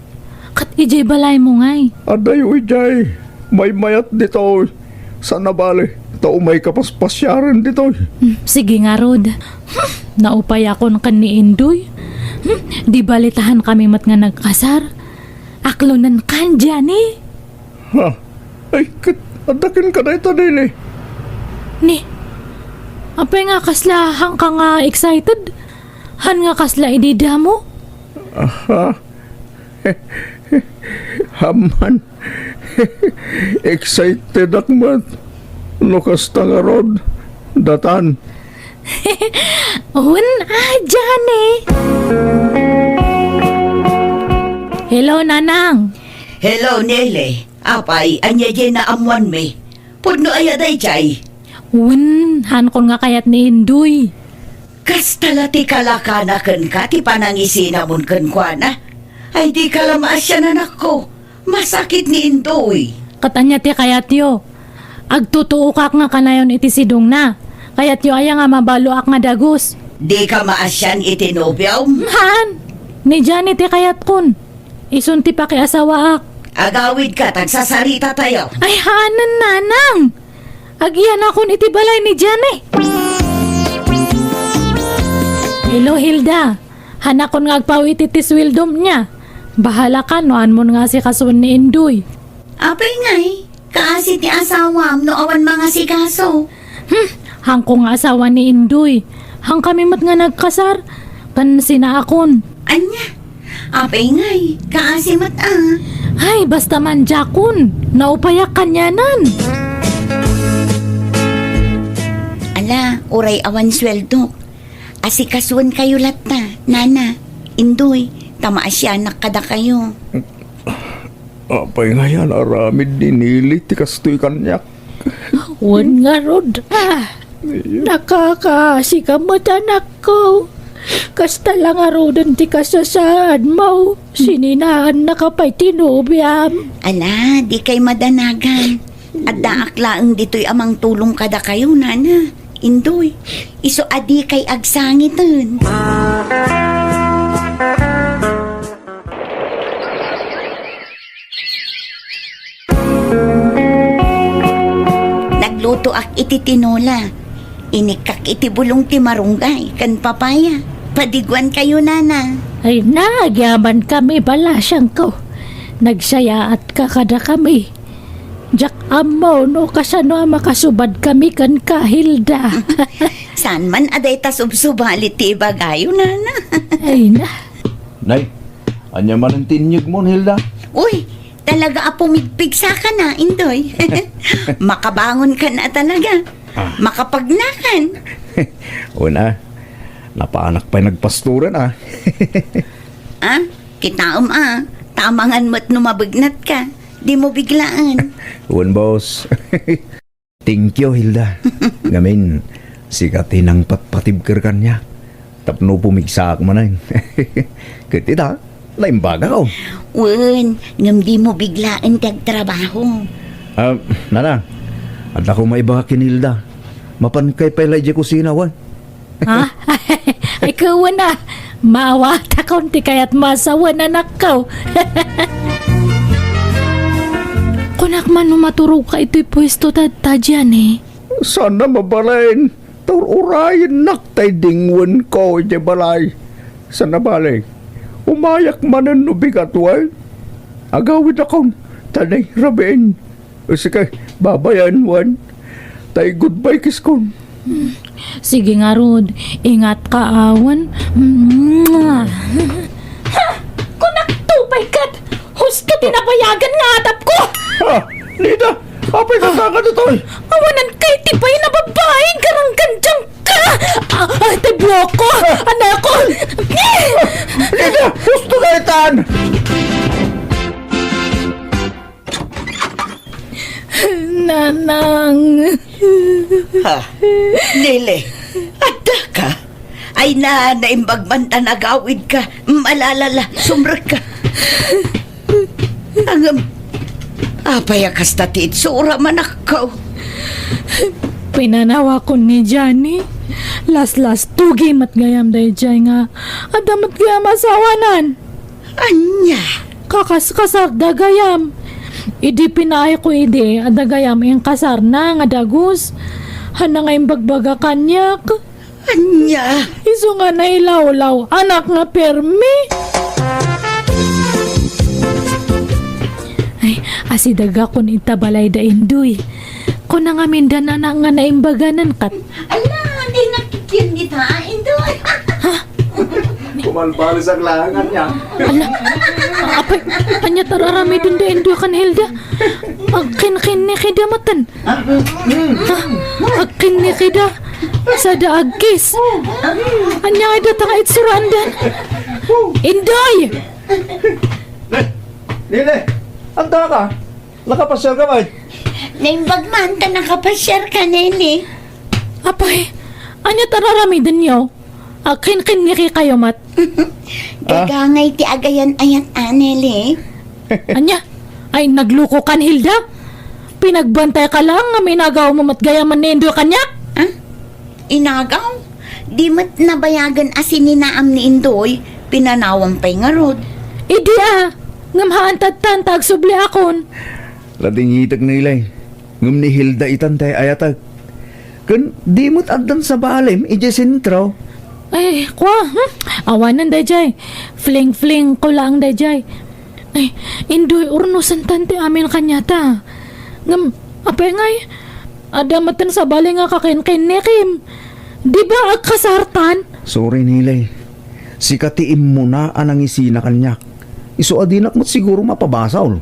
Ket idiay balaymo ngay? Adayo idiay. Maymayat ditoy. Saan a bale, ta umayka paspasiaren ditoy. Hmm, sige ngarud. Hmm, naupayakon ken ni Indoy. Hmm, di balitahan kami met nga nagkasar. Aklonenkan, Johnny. Ha? Ay, ket, adda kenka dayta, Nelly. Ni, apay nga kasla hanka nga excited? Han nga kasla idi damo? Aha. Amman. Excited ak met. No kasta ngarud, datan. Wen, ah, Johnny. Hello, Nanang. Hello, Nelly. Apay, ania diay naammoanmi? Pudno aya daydiay? Wen, hankon nga kayat ni Indoy. Kasta la ti kalakana kenka ti panangisinamon kenkuana? Ay, dika la maasian, anakko. Masakit ni Indoy. Ket ania ti kayatyo? Agtutuokak nga kanayon iti sidongna. Kayatyo aya nga mabaluak nga dagus? Dika maasian iti nobiom? Haan! Ni Johnny ti kayatkon. Isun ti pakiasawaak. Agawidka, tagsasarita tayo. Ay, haanen, Nanang! Agyanakon iti balay ni Johnny. Hello, Hilda. Hanakon nga agpaw iti ti sueldom nia. Bahalaka no haanmon nga asikasuen ni Indoy. Apay ngay, kaasi ti asawam no awan mangasikaso? Hmm, hanko nga asawa ni Indoy. Hankami met nga nagkasar. Ken sinaakon. Ania? Apay ngay, kaasi met a. Ay, basta man diakon. Naupayak kanianan. Ala, uray awan sueldok. Asikasuenkayo latta, Nana, Indoy, ta maasianak kadakayo. Apay ngay a naaramid ni Nelly ti kastoy kaniak? Wen ngarud, ah, nakakaasika met, anakko. Kasta la ngaruden ti kasasaadmo, sininaannaka pay ti nobiam. Ala, dikay madanagan. Addaak laeng ditoy a mangtulong kadakayo, Nana, Indoy. Isu a dikay agsangiten. Naglutoak iti tinola. Inikkak iti bulong ti marunggay ken papaya. Padiguankayo, Nana. Ay, nagyamankami, balasiangko. Nagsayaatka kadakami. Diak ammo no kasano a makasubadkami kenka, Hilda. Saan man a dayta subsubali ti ibagayo, Nana. Ay na. Nay, ania manen ti inyegmon, Hilda? Uy, talaga a pumigpigsaka na, Indoy. Makabangonkan a talaga. Ah. Makapagnakan. Una, napaanak pay nagpastoran, ah. Ah, kitaem, ah. Tamangan met no mabegnatka. Dimo biglaen. Wen, boss. Thank you, Hilda. Ngamin, sika ti nangpatpatibker kaniak tapno pumigsaak manen. Ket ita, naimbagak. Wen, ngem dimo biglaen ti agtrabaho. Ah, Nana, adda ko maibaga ken Hilda. Mapankay pay la idiay kusina, wen? Ha? Ay, kawan a. Maawatakon ti kayatmo a sawen, anakko. Kunak man no maturogka itoy puesto ta, ta diay, eh. Saan a mabalin, ta ur-urayennak tay dingwenko idiay balay. Saan a bale, Umayak manen no bigat wen. Agawidakon, ta nairabiin. Sige, babayen wen. Tay goodbye kiss kon. Sige ngarud, ingatka awan. Mwah! Ha! Kunakto pay ket! Husto ti nabayagan nga adapko! Ha! Nida! Apay ka kaka ditoy? Awanan kay ti pay na babae, garanggan dyan ka! Ah, ah, ti buhok ko! Ah! Anakon! Nida! Husto ka itan! Nanang. Ha? Lili, adda ka? Ay na, naimbag man ta nagawid ka. Malalala, sumrek ka. Angem, apay a kasta ti itsura, manakkaw? Pinanawakon ni Johnny. Laslas, tugi met gayam dayjay nga. Adda met gayam asawanan. Ania? Kakaskasarda gayam. Idi pinaayko idi, adda gayam inkasarna nga dagus. Hanna nga imbagbaga kaniak. Ania? Isu nga nailawlaw, anak nga permi. Ay, asidegakon ita balay da Indoy. Kuna ngamin da nana nga naimbaganan kat. Ala, di nga kikin dita, Indoy. Ha? Kumalbalisak lang niya. Ala, apay, anya tararamiden da Indoy kan Hilda? Agkinkinnikida maten. Ha? Agkinnikida. Sada agkis. Anya nga data nga itsuraandan? Indoy! Nene, anta ka? Nakapasiar ka man? Naimbag man ta nakapasiar ka, Nene. Apay, anya tararamiden yo? Agkinkinniki kayo met. Ah? Gagangay ti agayan-ayat, Anel, eh. Anya? Ay, nagluko kan, Hilda? Pinagbantay ka lang nga minagaw mo met gayaman ni Indoy kaniak? Ah? Inagaw? Di met nabayagan a sininaam ni Indoy, pinanawam pay ngarud. Idi a, ngem haan tattan ta agsubli akon. Ladingitek ni Ilay. Ngem ni Hilda itan ti ay-ayatek. Ken di met addan sabalim idiay sentro. Ay, kua, hmm? Awanen dayjay. Fling-fling ko laeng dayjay. Ay, Indoy, urnosentan ti amin kaniata. Ngem, apay ngay, adda metten sabali nga kakinkinnikim. Di ba agkasartan? Sorry, Nilay. Sika ti immuna a nangisina kaniak. Isu a dinak met siguro mapabasol.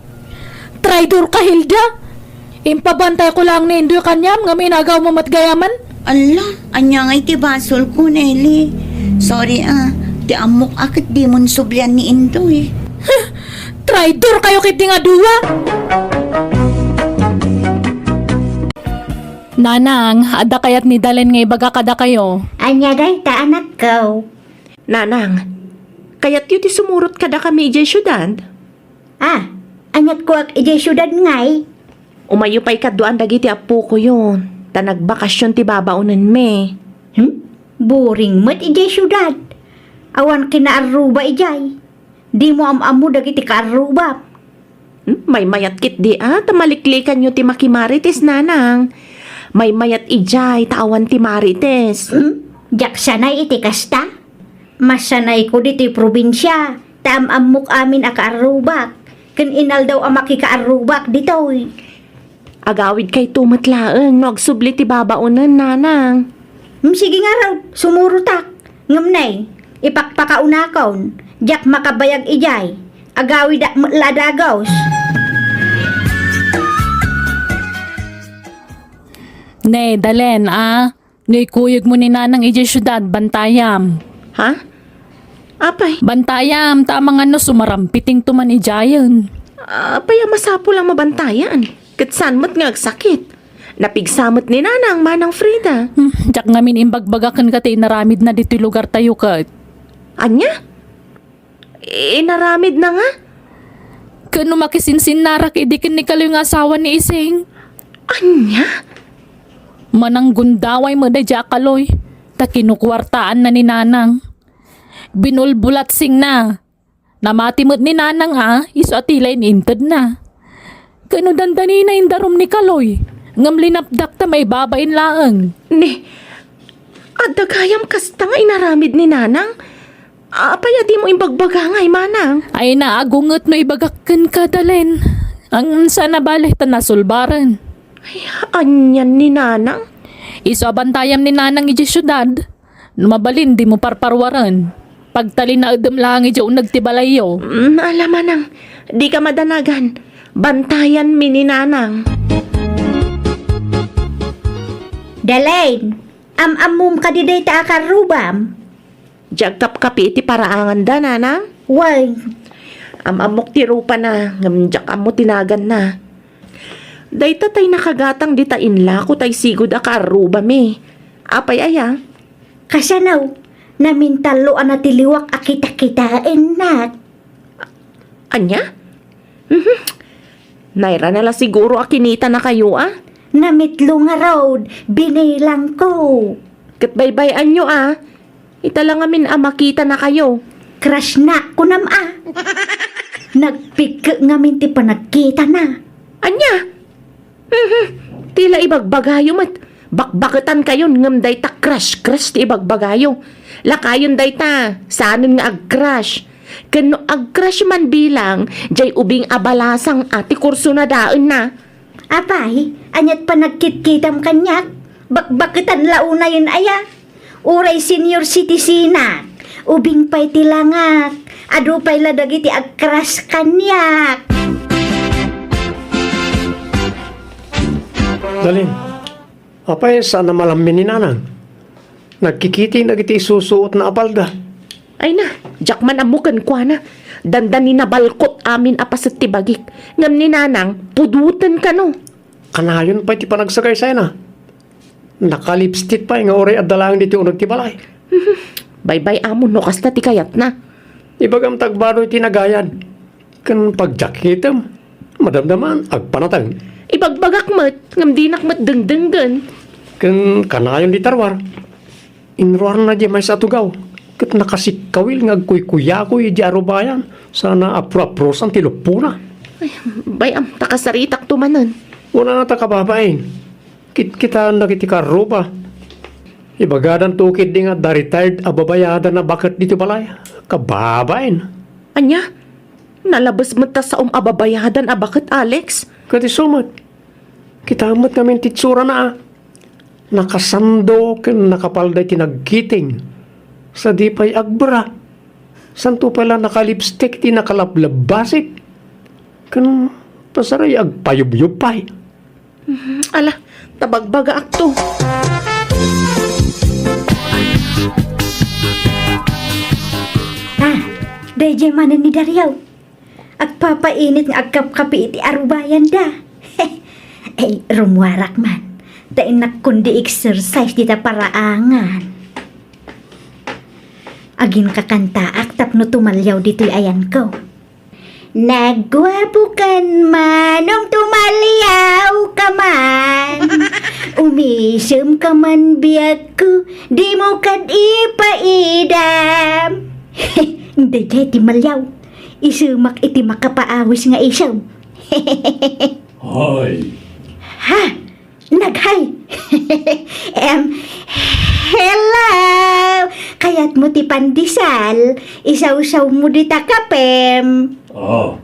Traidor ka, Hilda! Impabantay ko lang ni Indoy kaniam nga minagaw mo met gayaman. Ala, anya nga iti basol ko, Nelly? Sorry, ah. Ti ammok a ket dimon sublian ni Indoy. Traidor kayo ketdi nga dua! Nanang, adda kayat ni Dalen nga ibaga kadakayo? Ania dayta, anakko? Nanang, kayatyo ti sumurot kadakami idiay siudad? Ah, aniat kuak idiay siudad ngay? Umayyo pay kaduan dagiti appokoyo, ta nagbakasion ti babaonenmi. Hmm? Boring met idiay siudad. Awan kinaarruba idiay. Dimo am-ammo dagiti kaarrubam. Hmm, maymayat ketdi a, ta maliklikanyo ti makimarites, nanang. Maymayat idiay ta awan ti marites. Hmm? Diak sanay iti kasta. Masanayko ditoy probinsia, ta am-ammok amin a kaarrubak, ken inaldaw a makikaarrubak ditoy. Agawidkayto met laeng no agsubli ti babaonen, nanang. Hmm, sige ngarud, sumurotak. Ngem nay, ipakpakaunakon, diak makabayag idiay. Agawidak met la a dagus. Ne, Dalen, a. No ikuyogmo ni nanang idiay siudad, bantayam. Ha? Apay? Bantayam, ta amangan no sumarampitingto man idiayen. Apay a masapul a mabantayan? Ket saan met nga agsakit? Napigsa met ni nanang, Manang Frida. Hmm, diak ngamin imbagbaga kenka ti inaramidna ditoy lugartayo ket. Ania? Inaramidna nga? Ken no makisinsinnarak idi ken ni Kaloy nga asawa ni Ising. Ania? Mananggundaway met daydiay a Kaloy, ta kinukuartaanna ni nanang. Binulbulatsingna. Namati met ni nanang a, isu a ti la inintedna. Ken no dandanina indarum ni Kaloy, ngem linapdak ta maibabain laeng. Ni, adda gayam kasta nga inaramid ni nanang? Apay a dimo imbagbaga ngay, manang? Ay, naagunget no ibagak kenka, Dalen. Ang sana bale ta nasulbaren. Ay, anian ni nanang? Isu a bantayam ni nanang idiay siudad. No mabalin, dimo parparuaren. Pagtalinaedem laeng idiay uneg ti balayyo. Mm, ala manang, dika madanagan. Bantayanmi ni nanang. Dalen, am-ammom kadi dayta a karrubam? Diak kapkapi iti paraanganda, nanang. Wen. Am-ammok ti rupana, ngem diak ammo ti naganna. Dayta tay nakagatang dita inlako tay sigud a kaarrubami. Apay aya? Kasano? Namintallo a natiliwak a kitakitaennak. Ania? Mhm. Nairana la siguro a kinitanakayo, a? Namitlo ngarud, binilangko. Ket baybay-anyo, a? Ita la ngamin a makitanakayo. Crushnak, kunam, a? Nagpikke ngamin ti panagkitana. Ania? Mhm. Ti la ibagbagayo met, bakbaketankayon ngem dayta crush-crush ti ibagbagayo. Lakayon dayta, saanen nga ag-crush. Ken no ag-crush man bilang, diay ubing a balasang a ti kurso na daenna. Apay, aniat panagkitkitam kaniak? Bakbaketan la unayen aya? Uray senior citizenak, ubing pay ti langak, adu pay la dagiti ag-crush kaniak. Dalen, apay saan a malammi ni nanang? Nagkikiting dagiti isusuotna a palda. Ay na, diak man ammo kenkuana. Dandani nabalkot amin a paset ti bagik. Ngem ni nanang, pudoten kano. Kanayon pay ti panagsagaysayna. Naka-lipstick pay nga uray adda laeng ditoy uneg ti balay. Baybay-amon no kasta ti kayatna. Ibagam ta agbaro iti nagayad. Ken pagjakitem, madamdaman, agpanateng. Ibagbagak met, ngem dinak met dengdenggen. Ken kanayon dita ruar. Inruarna diay maysa a tugaw, ket nakasikkawil nga agkuykuyakoy idiay arubayan, sana apro-aprosan ti luppona. Ay, bay-am, ta kasaritakto manen. Una ta kababain, kitkitaen dagiti karruba. Ibagadanto ketdi nga adda retired a babayadan a baket ditoy balay. Kababain. Ania? Nalabes met ta saom a babayadan a baket, Alex? Ket isu met. Kita met ngamin ti itsurana, a. Nakasando ken nakapalda iti nagkiting. Sadi pay agbra. Santo pay la nakalipstick ti nakalablabasik. Ken pasaray agpayubyob pay. Mhm. Ala, ta bagbagaakto. Ah, daydiay manen ni Dario. Agpapainit nga agkapkapi iti arubayanda. Ay, rummuarak man. Ta innak kundi exercise dita paraangan. Aginkakantaak tapno tumaliaw ditoy ayanko. Nagguapokan, manong, tumaliawka man. Umisemka man biagko, dimo kad ipaidam. Daydiay ti maliaw. Isemak iti makapaawis nga isem. Hay. Ha? Naghay. Em, hello! Kayatmo ti pandesal? Isawsawmo dita kapem. Ah,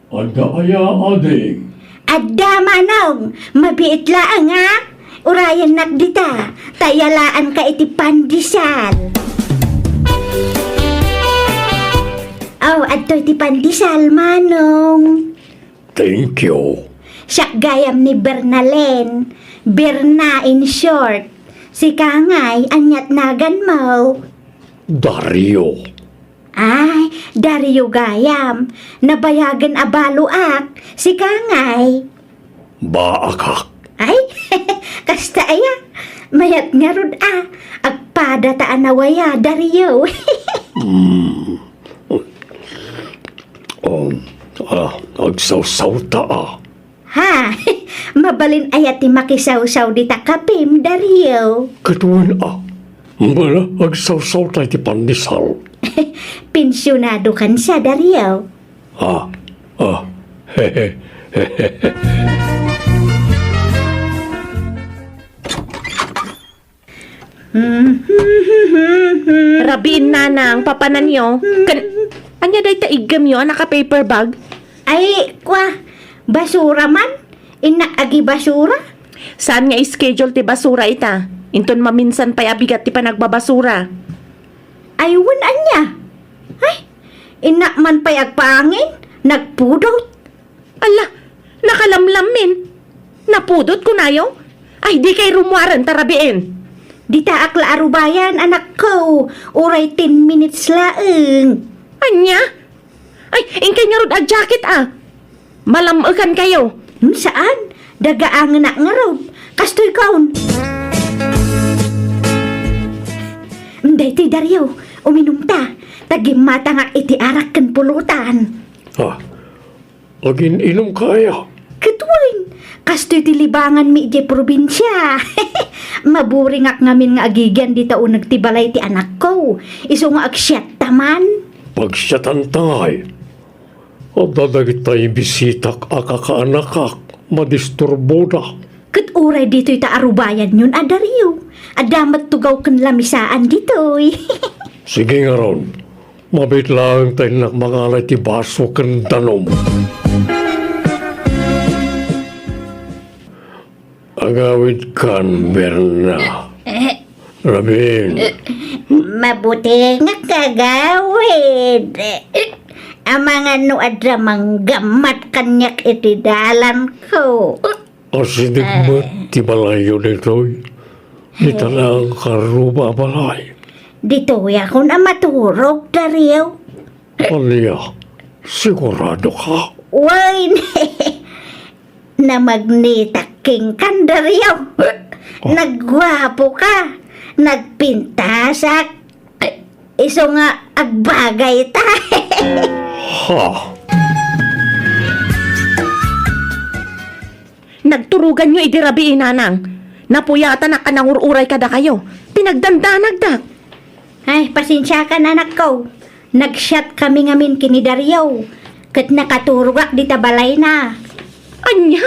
adda aya, ading? Adda, manong. Mabiit laeng, a. Urayennak dita. Ta iyalaanka iti pandesal. Oh, adtoy ti pandesal, manong. Thank you. Siak gayam ni Bernalen. Berna in short. Sika ngay, aniat naganmo? Dario. Ay, Dario gayam. Nabayagen a baloak. Sika ngay? Baakak. Ay, kasta aya. Mayat ngarud a. Agpada ta a nawaya, Dario. Hmm. Um, ah, agsawsawta, a. Ha? Mabalin aya ti makisawsaw dita kapem, Dario? Ket wen, a. Bala, agsawsawta iti pandesal. Pensionado kansa, Dario. Ah, ah. Rabiin, nanang, papananyo. Kan, ania dayta iggemyo a naka-paper bag? Ay, kwa, basura man. Innak agibasura. Saan nga schedule ti basura ita? Inton maminsan pay a bigat ti panagbabasura. Ay, wen ania? Ay, innak man pay agpaangin, nagpudot. Ala, nakalamlammin. Napudot kunayo? Ay, di kay rummuaren ta rabiin. Ditaak la a rubayan, anakko. Uray ten minutes laeng. Ania? Ay, inkay ngarud a jacket, a. Malam-ekan kayo. Hmm, saan? Dagaangenak ngarud. Kastoy kaon. Daytoy, Dario, uminumta. Ta gimmatangak iti arak ken pulutan. Ah, agin-inumka aya? Ket wen, kastoy ti libanganmi idiay probinsia. Maburingak ngamin nga agigian dita uneg ti balay ti anakko. Isu nga agsiatta man. Pagsiatanta ngay. Adda dagiti bisitak a kakaanakak, madisturboda. Ket uray ditoy ta arubayanyon a Dario. Adda met tugaw ken lamisaan ditoy. Sige ngarud, mabiit laeng ta innak mangalay ti baso ken danum. Agawidkan, Berna. Eh. Rabin. Eh, mabutengak, agawid. Amangan no adda manggammat kaniak iti dalanko. Asideg met ti balayyo ditoy. Dita laeng karruba a balay. Ditoyakon a maturog, Dario. Ania? Sigurado ka? Wen, namagnitak kenka, Dario. Oh. Nagguapo ka. Nagpintasak. Isu nga agbagay ta. Ha? Nagturoganyo idi rabii, nanang. Napuyatanak a nangur-uray kadakayo. Pinagdandanagdak. Ay, pasensiakan, anakko. Nagsiatkami ngamin ken ni Dario, ket nakaturogak dita balayna. Ania?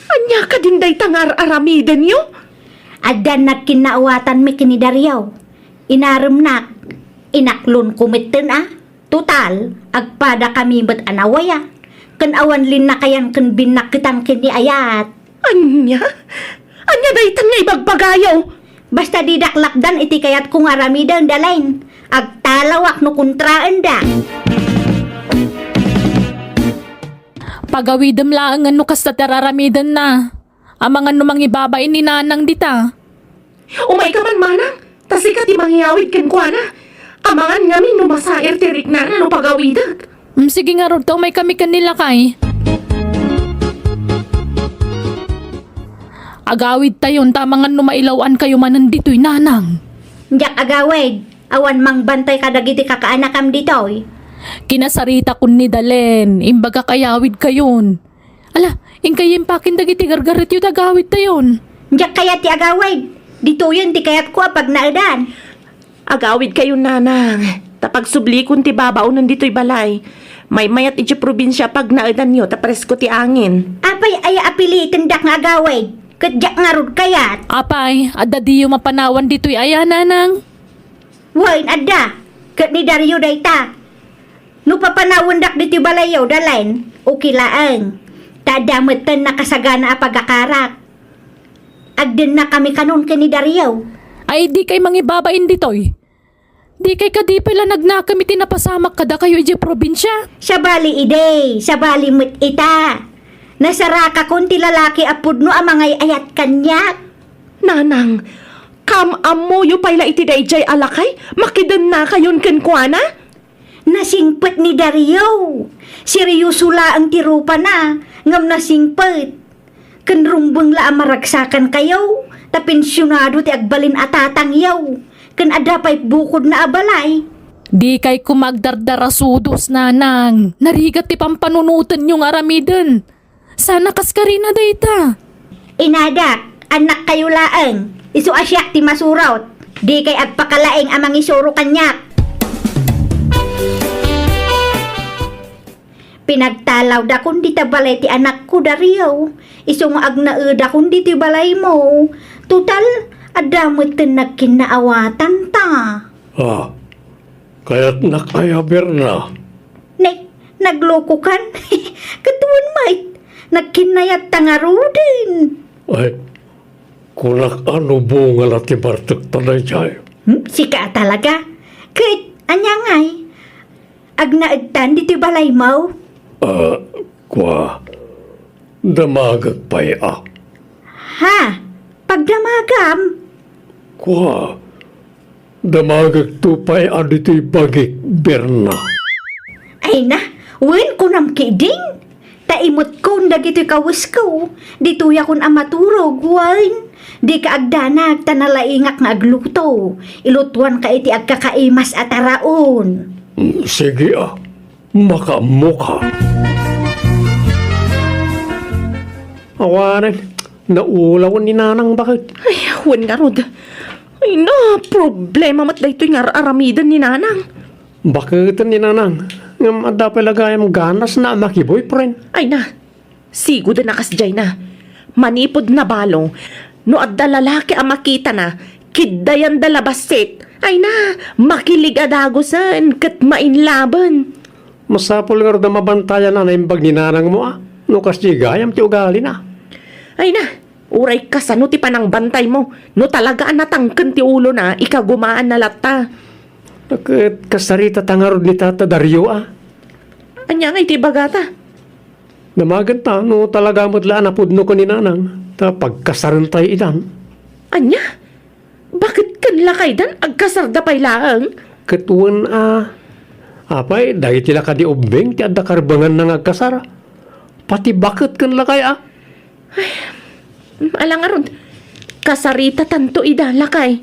Ania kadin dayta nga ar-aramidenyo? Adda nagkinnauatanmi ken ni Dario. Inaremnak, inaklonko metten a. Total, agpadakami met a nawayan, ken awan linnakayan ken binnaketan ken ni ayat. Ania? Ania daytan nga ibagbagayo? Basta didak lapdan iti kayatko nga aramiden, Dalen. Agtalawak no kontraendak. Pagawidem laengen no kasta ti araramidenna. Amangan no mangibabain ni nanang dita. Umayka man, manang, ta sika ti mangiyawid kenkuana. Amangan ngamin no masair ti riknana no pagawidek. Mm, sige ngarud, ta umaykami ken ni lakay. Agawidtayon, ta amangan no mailaw-ankayo manen ditoy, nanang. Diak agawid, awan mangbantay kadagiti kakaanakam ditoy. Kinasaritakon ni Dalen, imbagak ayawidkayon. Ala, inkay impakin dagiti gargaretyo ta agawidtayon. Diak kayat ti agawid. Ditoyen ti kayatko a pagnaedan. Agawidkayon, nanang, ta pagsublikon ti babaonen ditoy balay. Maymayat idiay probinsia a pagnaedanyo ta presko ti angin. Apay aya a pilitendak nga agawid? Ket diak ngarud kayat. Apay, adda diyo mapanawan ditoy aya, nanang? Wen, adda. Ket ni Dario dayta. No papanawendak ditoy balayyo, Dalen, okay laeng. Ta adda metten nakasagana a pagakarak. Agdennakami kanon ken ni Dario. Ay, dikay mangibabain ditoy. Dikay kadi pay la nagnakem iti napasamak kadakayo idiay probinsia? Sabali idi, sabali met ita. Nasarakakon ti lalaki a pudno a mangay-ayat kaniak. Nanang, kaam-ammoyo pay la iti daydiay a lakay, makidennakayon kenkuana? Nasingpet ni Dario. Seryoso laeng ti rupana, ngem nasingpet. Ken rumbeng la a maragsakankayo, ta pensionado ti agbalin a tatangyo, ken adda pay bukodna a balay. Dikay koma agdardarasudos, nanang. Narigat ti pampanunotenyo nga aramiden. Sana kaskarina dayta. Inadak, annakkayo laeng. Isu a siak ti masurot. Dikay agpakalaing a mangisuro kaniak. Pinagtalawdakon dita balay ti anakko, Dario. Isu nga agnaedakon ditoy balaymo. Total, Adda metten nagkinnaawatan ta. Ah, kayatnak aya, Berna? Ne, naglokokan? Ket wen met, nagkinnayat ta ngaruden. Ay, kunak a no bunga la ti bartekta daydiay. Hmm? Sika a talaga? Ket, ania ngay? Agnaedtan ditoy balaymo? Ah, kua, damagek pay a. Ha? Pagdamagam? Kua, damagekto pay a ditoy bagik, Berna. Ay na, wen kunam ketdin? Ta imutkon dagitoy kawesko, ditoyakon a maturog, wen. Dika agdanag ta nalaingak nga agluto. Ilutoanka iti agkakaimas a taraon. Mm, sige a, makaammoka. Awanen, naulawen ni Nanang baket. Ay, wen ngarud. Ay na, problema met daytoy nga ar-aramiden ni Nanang. Baketen ni Nanang, ngem adda pay la gayam ganasna a maki-boyfriend. Ay na, sigud a kasdiay na. Manipud nabalo, no adda lalaki a makitana, kiddayanda la bassit. Ay na, makilig a dagusen ket mainlaben. Masapul ngarud a mabantayan a naimbag ni Nanangmo a, no kasdiay gayam ti ugalina. Ay na, uray kasano ti panangbantaymo, no talaga a natangken ti ulona, ikagumaanna latta. Ket kasaritata ngarud ni Tata Dario a. Ania ngay ti ibagata? Damagenta no talaga met la a napudno ken ni Nanang, ta pagkasarentayo idan. Ania? Baketken lakaydan, agkasarda pay laeng? Ket wen a. Apay, dagiti la kadi ubbing ti adda karbenganna nga agkasar. Pati baketken lakay a. Ay, ala ngarud, kasaritatanto ida, lakay.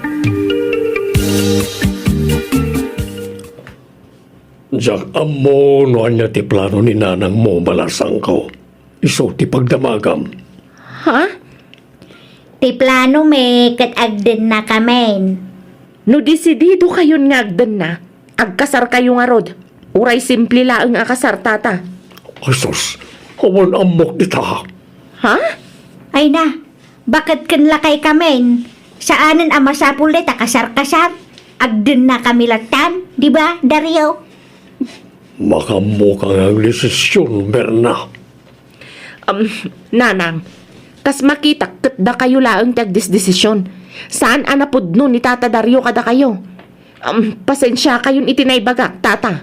Diak ammo no ania ti plano ni Nanangmo, balasangko. Isu ti pagdamagam. Ha? Ti plano mi ket agdennakamin. No desididokayon nga agdenna, agkasarkayo ngarud. Uray simple laeng a kasar, Tata. Ay sus, awan ammok dita. Ha? Ay na, baketken lakaykamin? Saanen a masapul dayta kasar-kasar. Agdennakami lattan, di ba, Dario? Makaammoka nga agdesision, Berna. Um, Nanang, kas makitak ket dakayo laeng ti agdesdesision. Saan a napudno ni Tata Dario kadakayo. Um, pasensiakayon iti naibagak, Tata.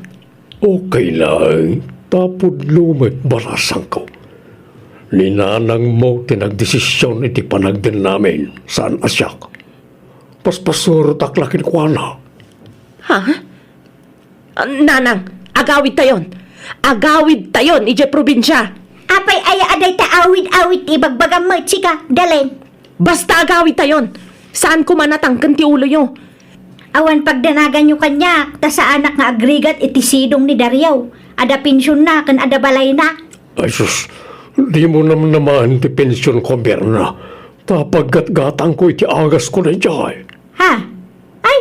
Okay laeng, ta pudno met, balasangko. Ni Nanangmo ti nagdesision iti panagdennamin, saan a siak. Paspasurotak la kenkuana. Ha? Ah, Nanang, agawidtayon. Agawidtayon idiay probinsia. Apay aya a dayta awid-awid ti ibagbagam met, sika, Dalen? Basta agawidtayon. Saan koma natangken ti uloyo. Awan pagdanaganyo kaniak, ta saanak nga agrigat iti sidong ni Dario. Adda pensionna ken adda balayna. Ay sus, dimo namnamaen ti pensionko, Berna. Ta paggatgatangko iti agasko daydiay. Ha? Ay,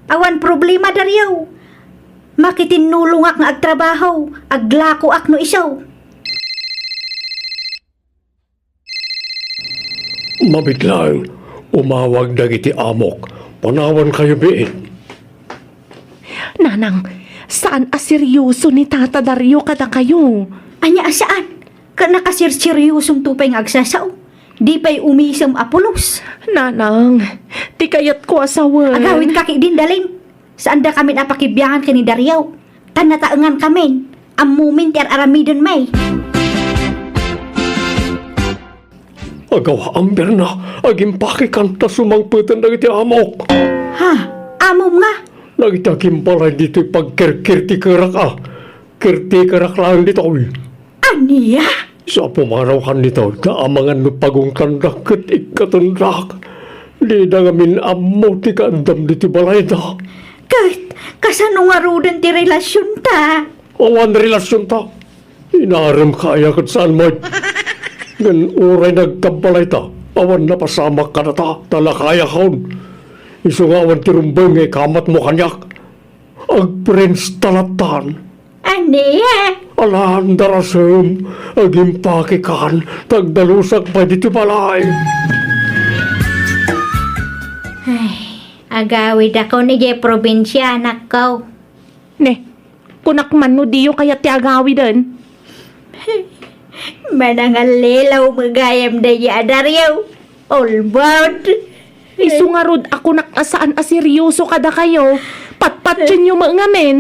awan problema, Dario. Makitinnulongak nga agtrabaho, aglakoak no isu. Mabiit laeng, umawag dagiti amok. Panawankayo biit. Nanang, saan a serioso ni Tata Dario kadakayo. Ania a saan? Ket nakasirseriosom to pay nga agsasao. Di pay umisem a pulos. Nanang, ti kayatko a sawen. Agawidka ketdin, Dalen. Saandakamin a pakibiangan ken ni Dario. Ta nataengankamin. Ammomin ti ar-aramidenmi. Agawaam, Berna, agimpakekan ta sumangpeten dagiti amok. Ha? Amom nga? Dagiti agimbalay ditoy pagkerkertikerak a. Kertikerak laeng ditoy. Ania? Sa pumanaw kan ditoy, ta amangan no pagungtandak ket ikkatendak. Dida ngamin ammo ti kaaddam ditoy balayda. Ket, kasano ngaruden ti relasionta? Awan relasionta. Inaremka aya ket saan met. Ngem uray nagkabbalayta, awan napasamak kadata, ta lakayakon. Isu nga awan ti rumbeng nga ikamatmo kaniak. Agfriends ta lattan. Ania? Alan, darasem, agimpakekan, ta agdalusak pay ditoy balay. Agawidakon idiay probinsia, anakko. Ne, kunak man no diyo kayat ti agawiden. Manangallilaw met gayam daydi a Dario. All bound. Isu ngarud a kunak a saan a seryoso kadakayo. Patpatienyo met ngamin.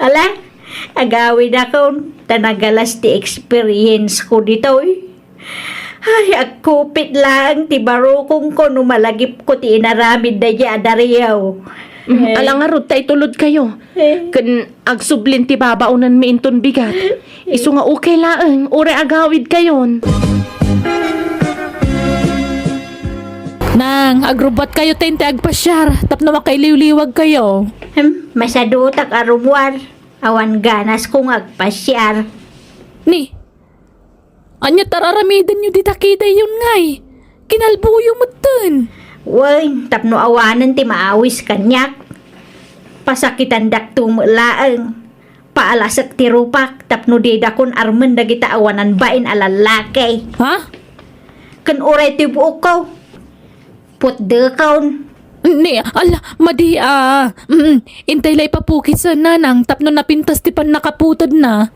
Ala, agawidakon, ta nagalas ti experience ko ditoy. Ay, agkupit laeng ti barukongko no malagipko ti inaramid daydi a Dario. Mm, Eh. Ala ngarud ta itulodkayo. Eh. Ken agsublin ti babaonenmi inton bigat. Isu nga okay laeng, uray agawidkayon. Nang, agrubbuatkayo ta inti agpasiar tapno makailiwliwagkayo. Hmm, masadutak a rumuar. Awan ganasko nga agpasiar. Ni, ania ti ar-aramidenyo dita kadakayon ngay? Kinalboyo metten. Wen, tapno awanen ti maawis kaniak. Pasakitandakto met laeng. Paalasek ti rupak tapno didakon armen dagita awanan bain a lallaki. Ha? Ken uray ti buokko. Putdekon. Ni, ala, madi, ah, mm, intay la ipapukisen, nanang, tapno napintas ti pannakaputedna.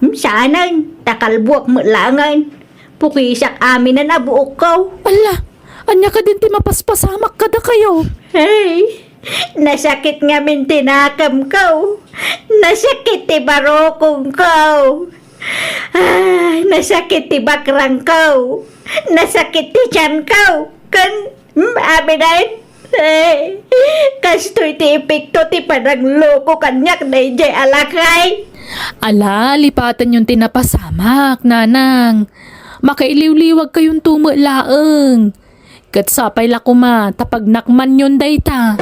Hmm, saanen, ta kalbuak met laengen. Pukisak aminen a buokko. Ala, ania kadin ti mapaspasamak kadakayo? Hey, nasakit ngamin ti nakemko. Nasakit ti barukongko. Ah, nasakit ti bakrangko. Nasakit ti tianko. Ken, hmm, aminen. Eh, kastoy ti epekto ti panangloko kaniak daydiay a lakay. Ala, lipatenyon ti napasamak, nanang. Makailiwliwagkayonto met laeng. Ket sapay la koma ta pagnakmanyon dayta.